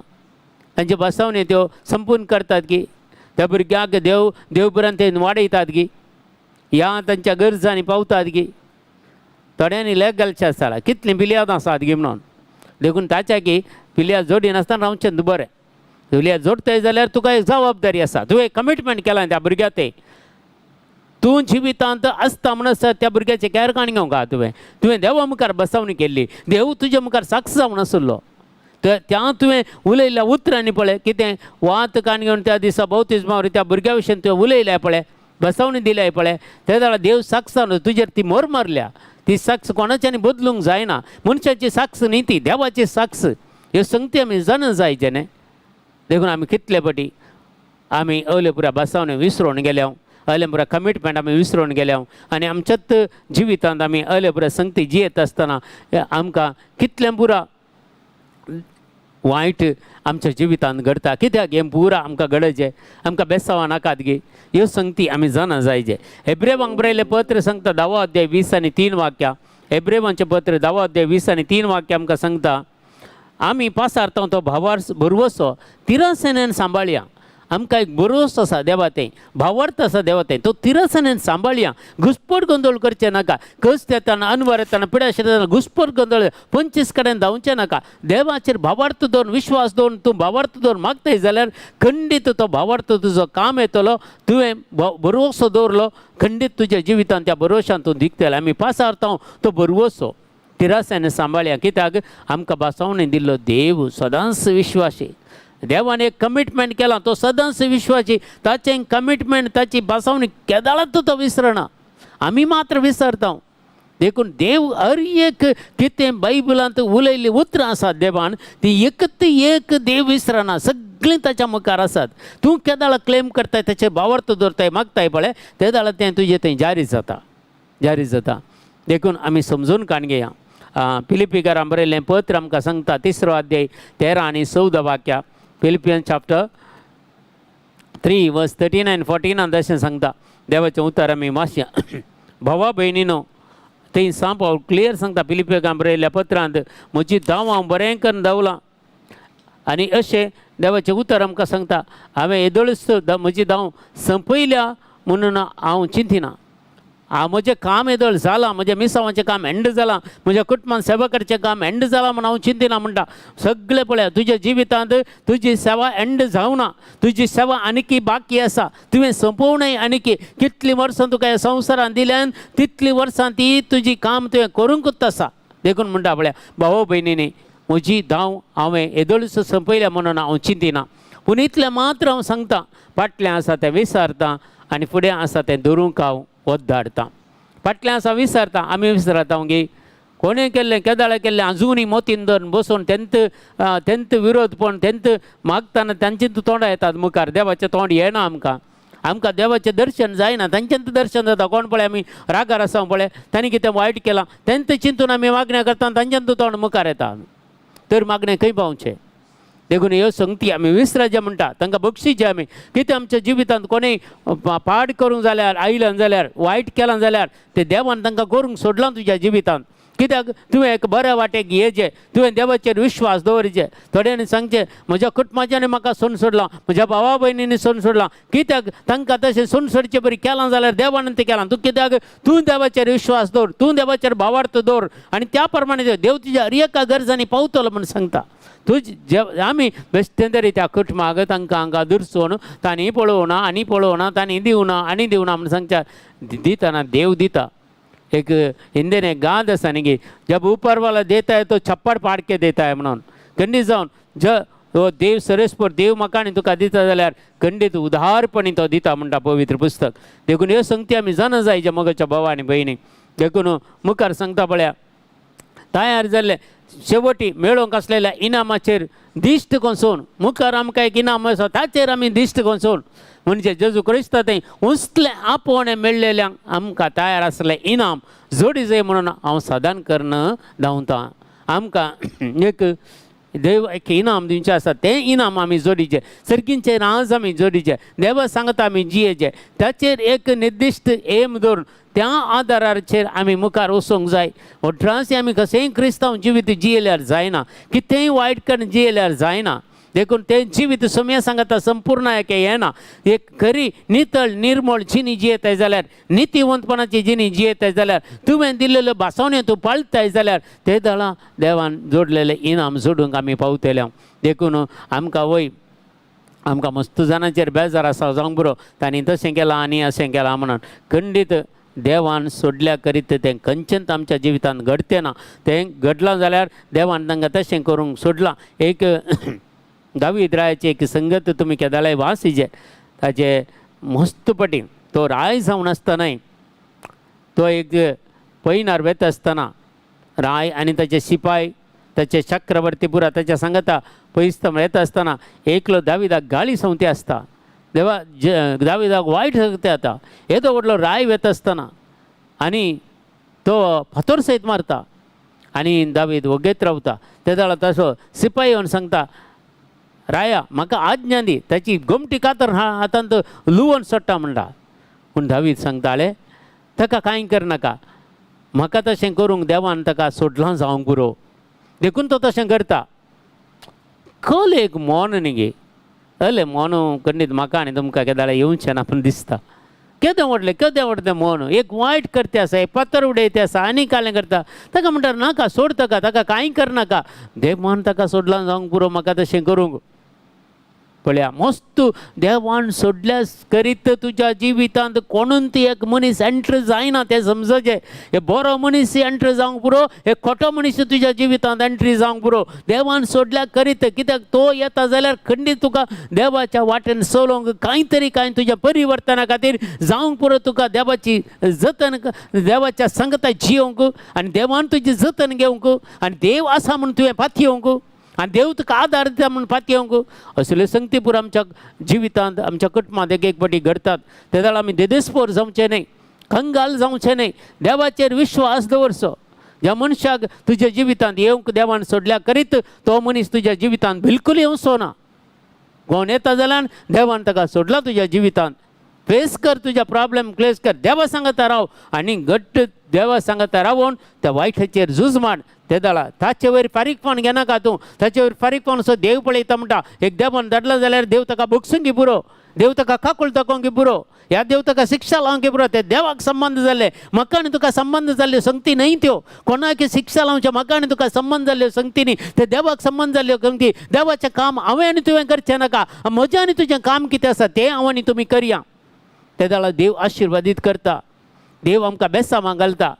A: तांचे बसवण्यो त्यो संपूर्ण करतात की त्या भुरग्याक देव देवभरान ते वाडयतात की ह्या तांच्या गरजांनी पावतात की थोड्यांनी लेग घालचें आसता कितलीं पिलयाद आसात गी म्हणून. देखून ताच्या की पिलयाद जोडिनासतना रावचें बरें. पिलयाद जोडटाय जाल्यार तुका एक जबाबदारी आसा, तुवें कमिटमेंट केलां त्या भुरग्या ते तूं जिवितांत आसता म्हण आसता त्या भुरग्याचें केर काणी घेवंक आहा. तुवें तुवें देवा मुखार बसवणी केल्ली, देव तुज्या मुखार साक्ष जावन आशिल्लो. त्या तुवें उलयल्ल्या उतरांनी पळय कितें वात कान घेवन त्या दिसा बौतिज्मावर त्या भुरग्या विशीं तुवें उलयल्या पळय, बसवणी दिल्या पळय, ते जाल्यार देव साक्ष जावन तुजेर ती मोर मारल्या. ती साक्ष कोणाच्यानी बदलूंक जायना, मनशाची साक्ष न्ही ती देवाची साक्ष. ह्यो संगती आमी जाणा जाय जेणे. देखून आमी कितले पटी आमी अवलेपुरा बसवणे विसरून गेल्या, अलेपुरा कमिटमेंट आमी विसरून गेल्या आनी आमच्याच जिवितांत आमी अलेपुरा संगती जियेत आसतना आमकां कितलें पुरा वायट आमच्या जिवितांत घडटा. कित्याक हें पुरा आमकां घडचें, आमकां बेसांवां नाकात गे. ह्यो संगती आमी जाणा जायचे. हेब्रेवांक बरयलें पत्र सांगता 10 अध्याय 20 आनी 3 वाक्यां. हेब्रेवांचें पत्र 10 अध्याय 20 आनी 3 वाक्यां आमकां सांगता आमी पासारता तो भावार्थ भरवसो तिरसनेन सांबाळया. आमकां एक भरवसो आसा देवा तें, भावार्थ आसा देवा तें, तो तिरसनेन सांबाळया. घुसपट गोंदळ करचें नाका, कस येताना अनवर येताना पिडाश येताना घुसपट गोंदळ 25 कडेन धांवचें नाका. देवाचेर भावार्थ दवरून विश्वास दवरून तूं भावार्थ दवरून मागताय जाल्यार खंडीत तो भावार्थ तुजो काम येतलो. तुवें भरवसो दवरलो खंडीत तुज्या जिवितांत त्या भरवशान तूं दिकतले. आमी पासारता तो भरवसो तिरासाने सांबाळया. कित्याक आमकां बसवणे दिल्लो देव सदांच विश्वासी. देवान एक कमिटमेंट केलां, तो सदांच विश्वासी. ताचें कमिटमेंट ताची बसवणी केदाळात तो विसरना, आमी मात्र विसरता. देखून देव हर एक कितें बायबलांत उलयल्लीं उतरां आसात देवान ती एकत एक देव विसरना, सगळीं ताच्या मुखार आसात. तूं केदाळा क्लेम करताय, ताचेर भावार्थ दवरताय, मागताय पळय, ते जाल्यार तें तुजें थंय जारी जाता, जारी जाता. देखून आमी समजून काण घेया. फिलिपीकारां बरयल्लें पत्र आमकां सांगता 3 अध्याय 13 आनी 14 वाक्या. फिलिपियन चॅप्टर 3 वर्स 13 आनी 14 अशें सांगता. देवाचें उतर आमी वाचया. भावा भयणीनो थंय सांप क्लियर सांगता फिलिपिकां बरयल्ल्या पत्रांत, म्हजी धांव हांव बरें करून धांवलां. आनी अशें देवाचें उतर आमकां सांगता, हांवें येदोळच म्हजी धांव संपयल्या म्हणून हांव चिंतिना. हांव म्हजें काम येदोळ जालां, म्हज्या मिसांवाचें काम एंड जालां, म्हज्या कुटुंबान सेवा करचें काम एंड जालां म्हूण हांव चिंतिना. म्हणटा सगळें पळया तुज्या जिवितांत तुजी सेवा एंड जावना, तुजी सेवा आनीकी बाकी आसा, तुवें सोंपोवनय आनीकी कितलीं वर्सां तुका ह्या संवसारान दिल्यान तितलीं वर्सां ती तुजी काम तुवें करूंकूच आसा. देखून म्हणटा पळया भाव भयणींनी, म्हजी धांव हांवें येदोळच सोंपयल्या म्हणून हांव चिंतिना, पूण इतलें मात्र हांव सांगता, फाटलें आसा तें विसरता आनी फुडें आसा तें धरूंक हांव वद्दाडटा. फाटलें आसा विसरता, आमी विसरता गे. कोणें केल्लें केदाळा केल्लें आजुनूय मोतीन धरून बसून तेंत तेंत विरोधपण तेंत मागतना तांचें तोंडां येतात मुखार, देवाचें तोंड येना आमकां, आमकां देवाचें दर्शन जायना, तांचें दर्शन जाता. कोण पळय आमी रागार आसा पळय, तांणी कितें वायट केलां तेंत चिंतून आमी मागण्या करता, तांचें तोंड मुखार येता, तर मागणें खंय पावचें. देखून ह्यो संगती आमी विसराचें म्हणटा, तांकां बक्षीचें आमी. कितें आमच्या जिवितांत कोणूय पाड करूंक जाल्यार आयल्यान जाल्यार वायट केलां जाल्यार ते देवान तांकां करूंक सोडलां तुज्या जिवितांत. कित्याक तुवें एक बऱ्या वाटेक येचें, तुवें देवाचेर विश्वास दवरचें. थोड्यांनी सांगचें म्हज्या कुटुंबाच्यानी म्हाका सोडून सोडलां, म्हज्या भावा भयणींनी सोडून सोडलां. कित्याक तांकां तशें सोडून सोडचे बरी केलां जाल्यार देवान तें केलां. तूं कित्याक तूं देवाचेर विश्वास दवर, तूं देवाचेर भावार्थ दवर आनी त्या प्रमाणे देव तुज्या हर एका गरजांनी पावतलो म्हूण सांगता. तुज जे आमी बेश्टें तरी त्या कुटुंबाक तांकां हांगा दुरसोन तांणी पळोवना आनी पळोवना, तांणी दिवना आनी दिवना म्हूण सांगच्या दितना देव दिता. एक हिंदीन एक गाद आसा न्ही की जब ऊपर वाला देता है तो छप्पड़ पाड के देता है म्हणून. खंडीत जावन ज हो देव सरेस्पर देव म्हाका आनी तुका दिता जाल्यार खंडीत उदारपणी तो दिता म्हणटा पवित्र पुस्तक. देखून ह्यो संगती आमी जाणा जाय मोगाच्या भावा आनी भयणी. देखून मुखार सांगता पळया तयार जाल्ले शेवटी मेळोवंक आसलेल्या इनामाचेर दिश्ट कोसोवन मुखार आमकां एक इनाम आसा ताचेर आमी दिश्ट कोसोवन म्हणजे जेजू क्रिस्ता थंय उंचलें आपोवणें मेळ्ळेल्यांक आमकां तयार आसलें इनाम जोडी जाय म्हणून हांव सादान करून धांवतां. आमकां एक देव एक इनाम दिवचें आसा, तें इनाम आमी जोडीचें, सर्गींचें राज आमी जोडीचें, देवा सांगता आमी जियेचें, ताचेर एक निर्दिश्ट एम दवरून त्या आदाराचेर आमी मुखार वचूंक जाय. 18 आमी कशेंय क्रिस्तांव जिवीत जियेल्यार जायना, कितेंय वायट करून जियेल्यार जायना. देखून तें जिवीत सोम्या सांगता संपूर्ण एक येना. एक खरी नितळ निर्मळ जिणी जियेताय जाल्यार, नितीवंतपणाची जिणी जियेताय जाल्यार, तुवें दिल्लेल्यो भासवण्यो तूं पाळटाय जाल्यार ते दळां देवान जोडलेलें इनाम जोडूंक आमी पावतले. देखून आमकां वय आमकां मस्त जाणांचेर बेजार आसा जावंक बरो, तांणी तशें केलां आनी अशें केलां म्हणून. खंडीत देवान सोडल्या करीत तें खंयचेंच आमच्या जिवितांत घडचें ना. तें घडलां जाल्यार देवान तांकां तशें करूंक सोडलां. एक दावीद रायाची एक संगत तुमी केदाळाय वासिजे, ताचे मस्त पटी तो राय जावन आसतनाय तो एक पैनार वेता आसतना राय आनी ताचे शिपाय ताचे चक्रवर्ती पुरा ताच्या सांगता पयस येता आसतना एकलो दाविदाक गाळी संवती आसता. देवा दाविदाक वायट सांगता आतां येदो व्हडलो राय वेता आसतना आनी तो फातोर सयत मारता आनी दावीद वगेत रावता. ते जाल्यार तसो सिपाही येवन सांगता, राया म्हाका आज्ञा दी, ताची गोमटी कातर हातांत लुवोन सोडटा म्हणटा. पूण दावीद सांगताले ताका कांय करनाका, म्हाका तशें करूंक देवान ताका सोडलां जावंक पुरो, देखून तो तशें करता. कल एक मौन न्ही गे, अले मौन खंडीत म्हाका आनी तुमकां केदाळा येवचें ना पूण दिसता. केदें व्हडलें केदें व्हडलें मौन, एक वायट करते आसा, एक पत्तर उडयते आसा आनी कालें करता. ताका म्हणटा नाका सोड ताका, ताका कांय करनाका, देवान ताका सोडलां जावंक पुरो म्हाका तशें करूंक. पळया मस्त देवान सोडल्या करीत तुज्या जिवितांत कोणून ती एक मनीस एंट्र जायना तें समजचें. हे बरो मनीस एंट्र जावंक पुरो, हे खोटो मनीस तुज्या जिवितांत एंट्री जावंक पुरो. देवान सोडल्या करीत, कित्याक तो येता जाल्यार खंडीत तुका देवाच्या वाटेन चलोवंक कांय तरी कांय तुज्या परिवर्तना खातीर जावंक पुरो. तुका देवाची जतन, देवाच्या संगता जियोवंक आनी देवान तुजी जतन घेवंक आनी देव आसा म्हूण तुवें पातयेवंक आनी देव तुका आदार दिता म्हूण पातयेवंक. असल्यो संगती पुरो आमच्या जिवितांत आमच्या कुटुंबांत एक एक फावटी घडतात. ते जाल्यार आमी देदेस्पोर जावचें न्हय, कंगाल जावचें न्हय, देवाचेर विश्वास दवरचो. ज्या मनशाक तुज्या जिवितांत येवंक देवान सोडल्या करीत तो मनीस तुज्या जिवितांत बिलकूल येवचो ना. कोण येता जाल्यार देवान ताका सोडला तुज्या जिवितांत. फेस कर तुज्या प्रॉब्लेम फेस कर, देवा सांगता राव आनी घट्ट देवा सांगता रावोन त्या वायटाचेर झूज मार. ते जाला ताचे वयर फारीकपण घेनाका तूं, ताचे वयर फारीकपण असो देव पळयता म्हणटा. एक देवान धाडला जाल्यार देव ताका भोगसूंक पुरो, देव ताका काकूळ दाखोवंक पुरो, ह्या देव ताका शिक्षा लावंक पुरो. ते देवाक संबंद जाल्ले, म्हाका आनी तुका संबंद जाल्ल्यो संगती न्हय त्यो. कोणाक शिक्षा लावच्या म्हाका आनी तुका संबंद जाल्ल्यो संगती न्ही, ते देवाक संबंद जाल्ल्यो संगती. देवाचें काम हांवें आनी तुवें करचें नाका, म्हजें आनी तुजें काम कितें आसा तें हांव आनी तुमी करया. ते जाल्यार देव आशिर्वादीत करता, देव आमकां बेसामां घालता.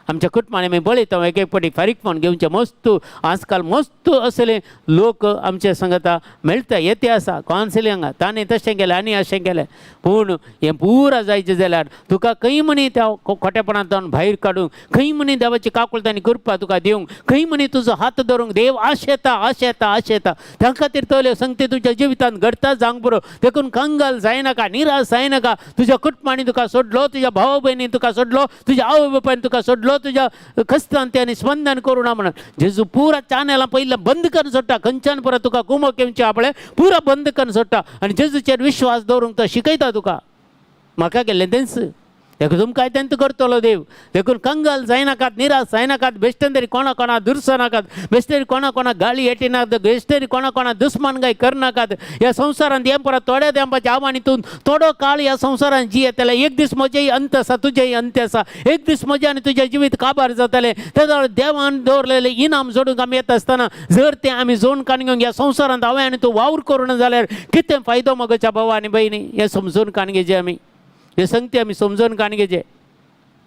A: आमच्या कुटुंबांनी आमी पळयता एक एक फावटी फारीकपण घेवचें मस्त. आजकाल मस्त असले लोक आमचे सांगता मेळटा येते आसा कावन्सिलिंगाक, ताणें तशें केलें आनी अशें केलें. पूण हें पुरा जायचें जाल्यार तुका खंय म्हणी त्या खोटेपणांतल्यान भायर काडूंक, खंय म्हणी देवाची काकूळट आनी कृपा तुका दिवंक, खंय म्हणी तुजो हात धरूंक देव आशेता आशेता आशेता. त्या खातीर तोल्यो संगती तुज्या जिवितांत घडटा जावंक पुरो. देखून कंगाल जायनाका, निराश जायनाका. तुज्या कुटुंबांनी तुका सोडलो, तुज्या भाव भयणीन तुका सोडलो, तुज्या आवय बापायन तुका सोडलो, तुज्या खस्तान आनी स्पंदन करूं ना म्हणून जेजू पुरा चानेलां पयलें बंद करून सोडटा. खंयच्यान पुरा तुका कुमक येवचें आपलें पुरा बंद करून सोडटा आनी जेजूचेर विश्वास दवरूंक तो शिकयता तुका. म्हाका केल्लें तेंच, देखून तुमकां तेंच करतलो देव. देखून कंगाल जायनाकात, निराश जायनाकात, बेश्टेन तरी कोणा कोणा दुरसनाकात, बेश्टेन कोणा कोणा गाळी येटिनाकात, बेश्टेन कोणा कोणा दुस्मानगाय करनाकात. ह्या संवसारांत हें परत थोड्या तेंपाचे आव्हान हितून थोडो काळ ह्या संवसारांत जियेतले. एक दीस म्हजेय अंत आसा, तुजेय अंत आसा. एक दीस म्हजें आनी तुजें जिवीत काबार जातलें. ते जाल्यार देवान दवरलेलें इनाम जोडूंक आमी येता आसतना जर तें आमी जोड काडून घेवंक ह्या संवसारांत हांवें आनी तूं वावर करूं जाल्यार कितें फायदो मगोच्या भावा आनी भयणी? हें समजून काडून घेवचें आमी, हे संगती आमी समजून काडून घेवचें.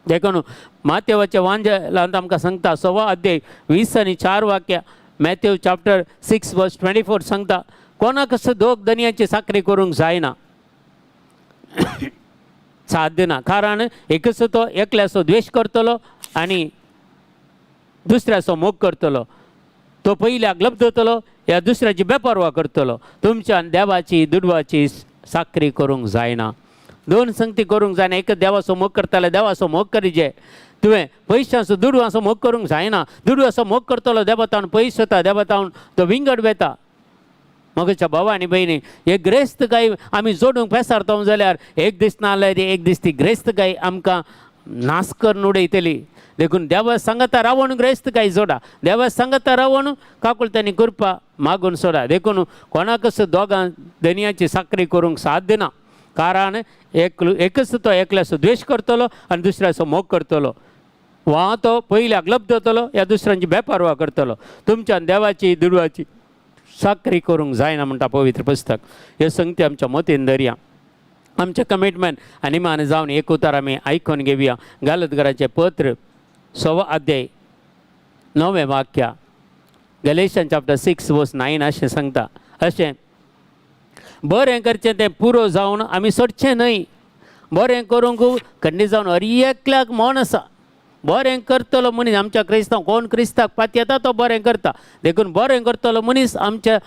A: देखून मातेवाच्या वांजेलांत आमकां सांगता 6 अध्याय 20 आनी 4 वाक्य, मॅथ्यू चॅप्टर 6 वर्स 24 सांगता, कोणाक दोग धनयाची चाकरी करूंक जायना, साध्य ना. कारण एकच तो एकल्याचो द्वेश करतलो आनी दुसऱ्याचो मोग करतलो, तो पयल्याक लब्धतलो या दुसऱ्याची बेपर्वा करतलो. तुमच्यान देवाची दुडवाची चाकरी करूंक जायना, दोन संगती करूंक जायना. एक देवाचो मोग करताले देवाचो मोग करीजे, तुवें पयशांचो दुडवांचो मोग करूंक जायना. दुडवाचो मोग करतलो देवतावन पयस वता, देवतावन तो विंगड वेता. मगच्या भावा आनी भयणी, हे ग्रेस्त गाय आमी जोडूंक पेसारतो जाल्यार एक दीस ना जाल्यार एक दीस ती ग्रेस्त गाय आमकां नाश करून उडयतली. देखून देवा सांगता रावण ग्रेस्त गाय जोडा, देवा सांगता रावण काकुळतांनी कृपा मागून सोडा. देखून कोणाकच दोगां धनयाची साकरी करूंक साध्य ना, कारण एक एकच तो एकल्याचो द्वेश करतलो आनी दुसऱ्याचो मोग करतलो, वा तो पयल्याक लब्धतलो या दुसऱ्यांची बेपारवा करतलो. तुमच्यान देवाची दुडवाची साकरी करूंक जायना म्हणटा पवित्र पुस्तक. हे संगती आमच्या मतीन धरया, आमचें कमिटमेंट आनी मान जावन एक उतार आमी आयकून घेवया. गालतगराचें पत्र 6 अध्याय 9वें वाक्य, गलेशन चॅप्टर 6 वर्स 9 अशें सांगता, अशें बरें करचें तें पुरो जावन आमी सोडचें न्हय. बरें करूंक खंडीत जावन हर एकल्याक मन आसा. बरें करतलो मनीस आमच्या क्रिस्तांव कोण क्रिस्ताक पातयेता तो बरें करता. देखून बरें करतलो मनीस आमच्या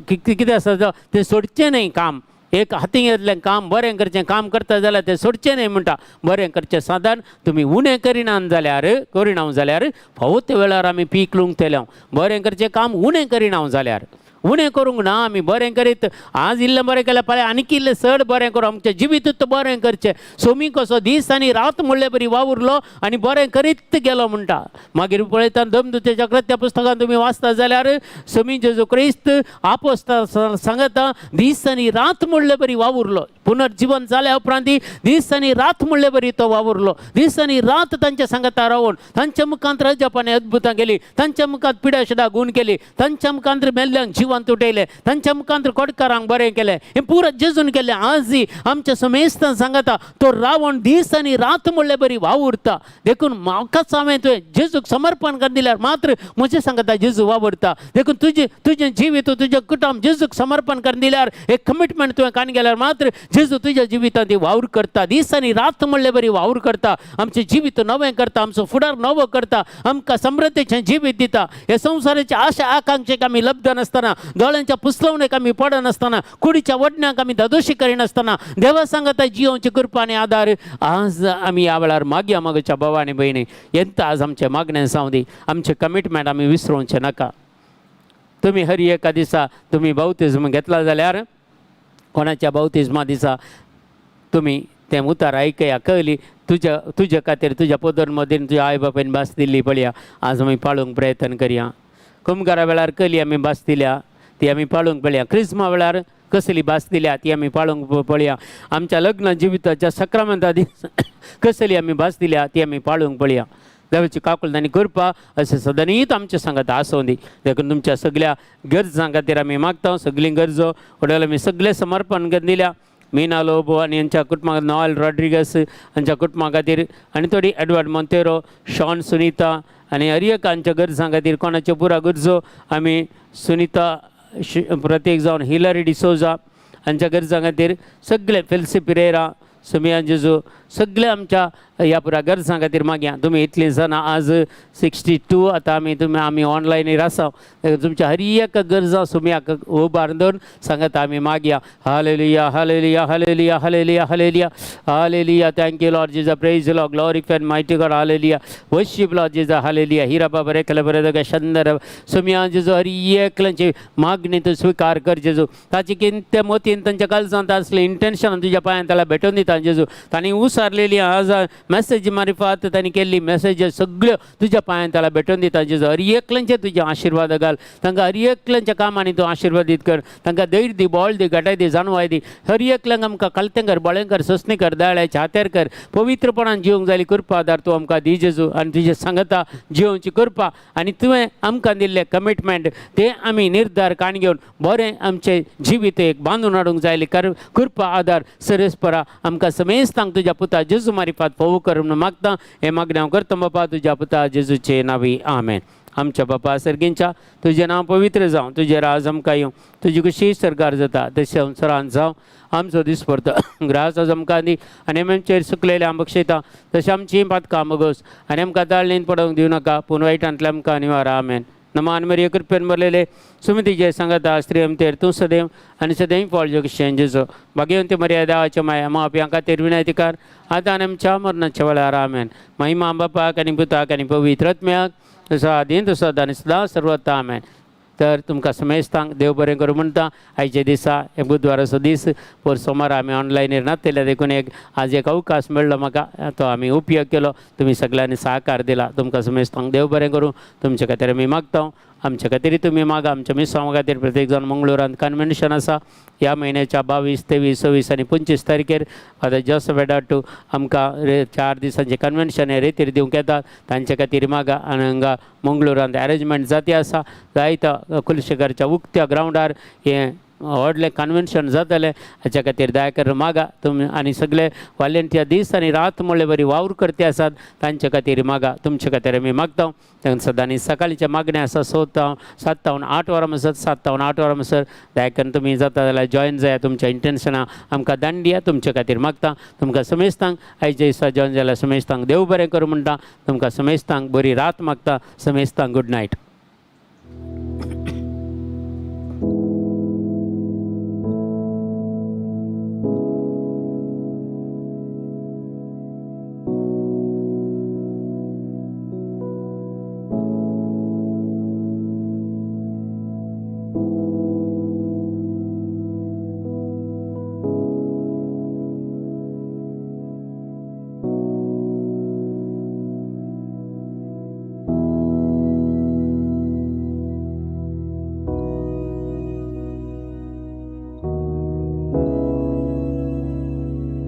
A: कितें आसा तें सोडचें न्हय काम. एक हातीं घेतलें काम बरें करचें काम करता जाल्यार तें सोडचें न्हय म्हणटा. बरें करचें सादारण तुमी उणें करिना जाल्यार करिना जाल्यार फावो त्या वेळार आमी पीक लुंगतले. बरें करचें काम उणें करिना जाल्यार, उणें करूंक ना आमी बरें करीत आज इल्लें बरें केल्यार फाल्यां आनीक इल्लें चड बरें करूं, आमचें जिवीतूच बरें करचें. सोमी कसो दीस आनी रात म्हणले बरी वावुरलो आनी बरें करीत गेलो म्हणटा. मागीर पळयता दमदुतेच्या कृत्या पुस्तकान तुमी वाचता जाल्यार सोमी जेजू क्रिस्त आपोस्ता सांगता दीस आनी रात म्हणले बरी वावुरलो. पुनर्जीवन जाल्या उपरांत दीस आनी रात म्हणले बरी तो वावुरलो. दीस आनी रात तांच्या सांगता रावून तांच्या मुखांत रजपाने अद्भुतां केली, तांच्या मुखांत पिड्या गुण केली, तांच्या मुखांत मेल्ल्यांक जिवंत उठयले, तांच्या मुखांत कोडकारांक बरें केलें. हें पुरो जेजून केलें. आजय आमच्या समेस्तान सांगता तो रावण दीस आनी रात म्हणले बरी वावुरता. देखून म्हाकाच हांवें तुवें जेजूक समर्पण करून दिल्यार मात्र म्हजें सांगता जेजू वावुरता. देखून तुजें तुजें जिवीत तुजें कुटुंब जेजूक समर्पण करून दिल्यार एक कमिटमेंट तुवें कान गेल्यार मात्र जेजू तुज्या जिवितांत ती वावर करता. दीस आनी रात म्हणले बरी वावर करता, आमचें जिवीत नवें करता, आमचो फुडार नवो करता, आमकां समृद्धीचें जिवीत दिता. ह्या संवसाराच्या आशा आकांक्षेक आमी लब्ध नासतना, दोळ्यांच्या पुसलवणेक आमी पडनासतना, कुडीच्या वडण्याक आमी धादोशी करिनासतना देवा सांगता जियोवची कृपा आनी आदार आज आमी ह्या वेळार मागया. मागच्या भावा आनी भयणी, येता आज आमचें मागणें जावं दी, आमचें कमिटमेंट आमी विसरोवचें नाका. तुमी हर एका दिसा तुमी बावतिज्म घेतला जाल्यार कोणाच्या बावतिज्मा दिसा तुमी तें उतार आयकया, कळली तुज्या तुज्या खातीर तुज्या पोदर मदीन तुज्या आवय बापायन भास दिल्ली पळया. आज आमी पाळूंक प्रयत्न करया. कुमगारा वेळार कली आमी भास दिल्या ती आमी पाळूंक पळया. क्रिस्मा वेळार कसली भास दिल्या ती आमी पाळूंक पळया. आमच्या लग्न जिविताच्या सक्रामेंता दीस कसली आमी भास दिल्या ती आमी पाळूंक पळया. देवाची काकुळट आनी कृपा अशें सदनीत आमच्या सांगात आसूं दी. देखून तुमच्या सगळ्या गरजां खातीर आमी मागता. सगळीं गरजो वडील आमी सगळें समर्पण करून दिल्या. मीना लोबो आनी यांच्या कुटुंबा, नॉयल रॉड्रिगस हांच्या कुटुंबा खातीर आनी थोडी एडवर्ड मोंतेरो, शॉन सुनीता आनी हर एक हांच्या गरजां खातीर कोणाच्यो पुरा गरजो आमी सुनीता प्रत्येक जावन हिलरी डिसोजा हांच्या गरजां खातीर सगळे फेल्सी पिरेरा, सुमिया जेजू सगळे आमच्या ह्या पुरा गरजां खातीर मागया. तुमी इतलीं जाणां आज 62 आतां आमी तुमी आमी ऑनलायनीर आसा. तुमच्या हर एक गरजां सुमयाक उबार दवरून सांगता आमी मागया. Hallelujah, hallelujah, hallelujah, hallelujah, hallelujah, hallelujah. Thank you Lord Jesus, praise Lord, glorify mighty God, hallelujah, worship Lord Jesus, hallelujah. हिरा बाबा रेखले बरें शंदर सुमया जेजू हर एकल्याची मागणी तूं स्विकार कर जेजू. ताची कितें मोतीन तांच्या कालजांत आसलें इंटेन्शन तुज्या पांयान त्याला भेटून दिता जेजू. तांणी उसारलेली आज मेसेज मारिफात तांणी केल्ली मेसेज सगळ्यो तुज्या पांयान त्याला भेटून दिता जेजू. हर एकल्यांचे तुजे आशिर्वाद घाल तांकां, हर एकल्यांच्या कामांनी तूं आशिर्वादीत कर. तांकां धैर्य दी, बळ दी, घटाय दी, जाणवाय दी. हर एकल्यांक आमकां कलतें कर, बळें कर, सोंसणी कर, दयाळाचे हातेर कर. पवित्रपणान जिवंक जाली कृपा आदार तूं आमकां दी जेजू. आनी तुजे सांगता जिवंची कृपा आनी तुवें आमकां दिल्लें कमिटमेंट तें आमी निर्धार काण घेवन बरें आमचें जिवीत एक बांदून हाडूंक जाय कर कृपा आदार सरेस्परा आमकां समेस्तांक तुज्या पुता जेजू मारिफात फोवू कर म्हणून मागता. हें मागणें हांव करता बापा तुज्या पुता जेजूचे नावी, आमेन. आमच्या बापा सर्गींच्या, तुजें नांव पवित्र जावं, तुजें राज आमकां येवं, तुजी खुशी सरकार जाता तशें संवसारांत जावं. आमचो दिसपडतो ग्रास आज आमकां दी आनी आमचेर सुकलेले आम बक्षयता तशें आमची पातकां मगोस आनी आमकां ताळणीन पडोवंक दिवं नाका, पूण वायटांतलें आमकां निवार, आमेन. नमान मरिये कृपेन भरलेले सुमतीचे सांगता स्त्रियम तेर तूं सदैव आनी सदैव फळ जोगशें जेजो भाग्यवंती मर्या देवाच्या माया मापी खातीर विनंती कर आतां आनी आमच्या मरणाच्या वेळार. आमेन. महिमा बापाक आनी पुताक आनी पवित्र आत्म्याक, तसो आदीं तसो आनी सदां सर्वत्र. आमेन. तर तुमकां समेस्तांक देव बरें करूं म्हणटा. आयच्या दिसा एक बुधवाराचो दीस, पोर सोमार आमी ऑनलायनीर नासलेले, देखून एक आज एक अवकाश मेळ्ळो म्हाका, तो आमी उपयोग केलो. तुमी सगळ्यांनी सहकार दिला. तुमकां समेस्तांक देव बरें करूं. तुमचे खातीर आमी मागता, आमच्या खातीर तुमी मागा. आमच्या मिसांवा खातीर प्रत्येक जाण. मंगळुरांत कन्व्हेन्शन आसा ह्या म्हयन्याच्या 22, 23, 26 आनी 25 तारखेर. फादर जोसफ एडाटू आमकां 4 दिसांचें कन्व्हेन्शन हे रेतीर दिवंक येता. तांचे खातीर मागा. आनी हांगा मंगळुरांत अरेंजमेंट जाती आसा जायता. कुलशेखरच्या उक्त्या ग्रावंडार हें व्हडलें कन्व्हेन्शन जातलें. हाच्या खातीर दया करून मागा तुमी. आनी सगळे वॉलेंटियर दीस आनी रात म्हळ्ळे बरी वावर करते आसात, तांचे खातीर मागा. तुमचे खातीर आमी मागता. तांकां सदां आनी सकाळचें मागणें आसा 7 तावन 8 वरां म्हणसर, 7 तावन 8 वरां म्हणसर. दया करून तुमी जाता जाल्यार जॉयन जाया. तुमच्या इंटेन्शनां आमकां दांड दिया. तुमचे खातीर मागता. तुमकां समेस्तांक, आयच्या दिसा जॉयन जाल्यार समेस्तांक देव बरें करूं म्हणटा. तुमकां समेस्तांक बरी रात मागता. समेस्तांक गुड नायट.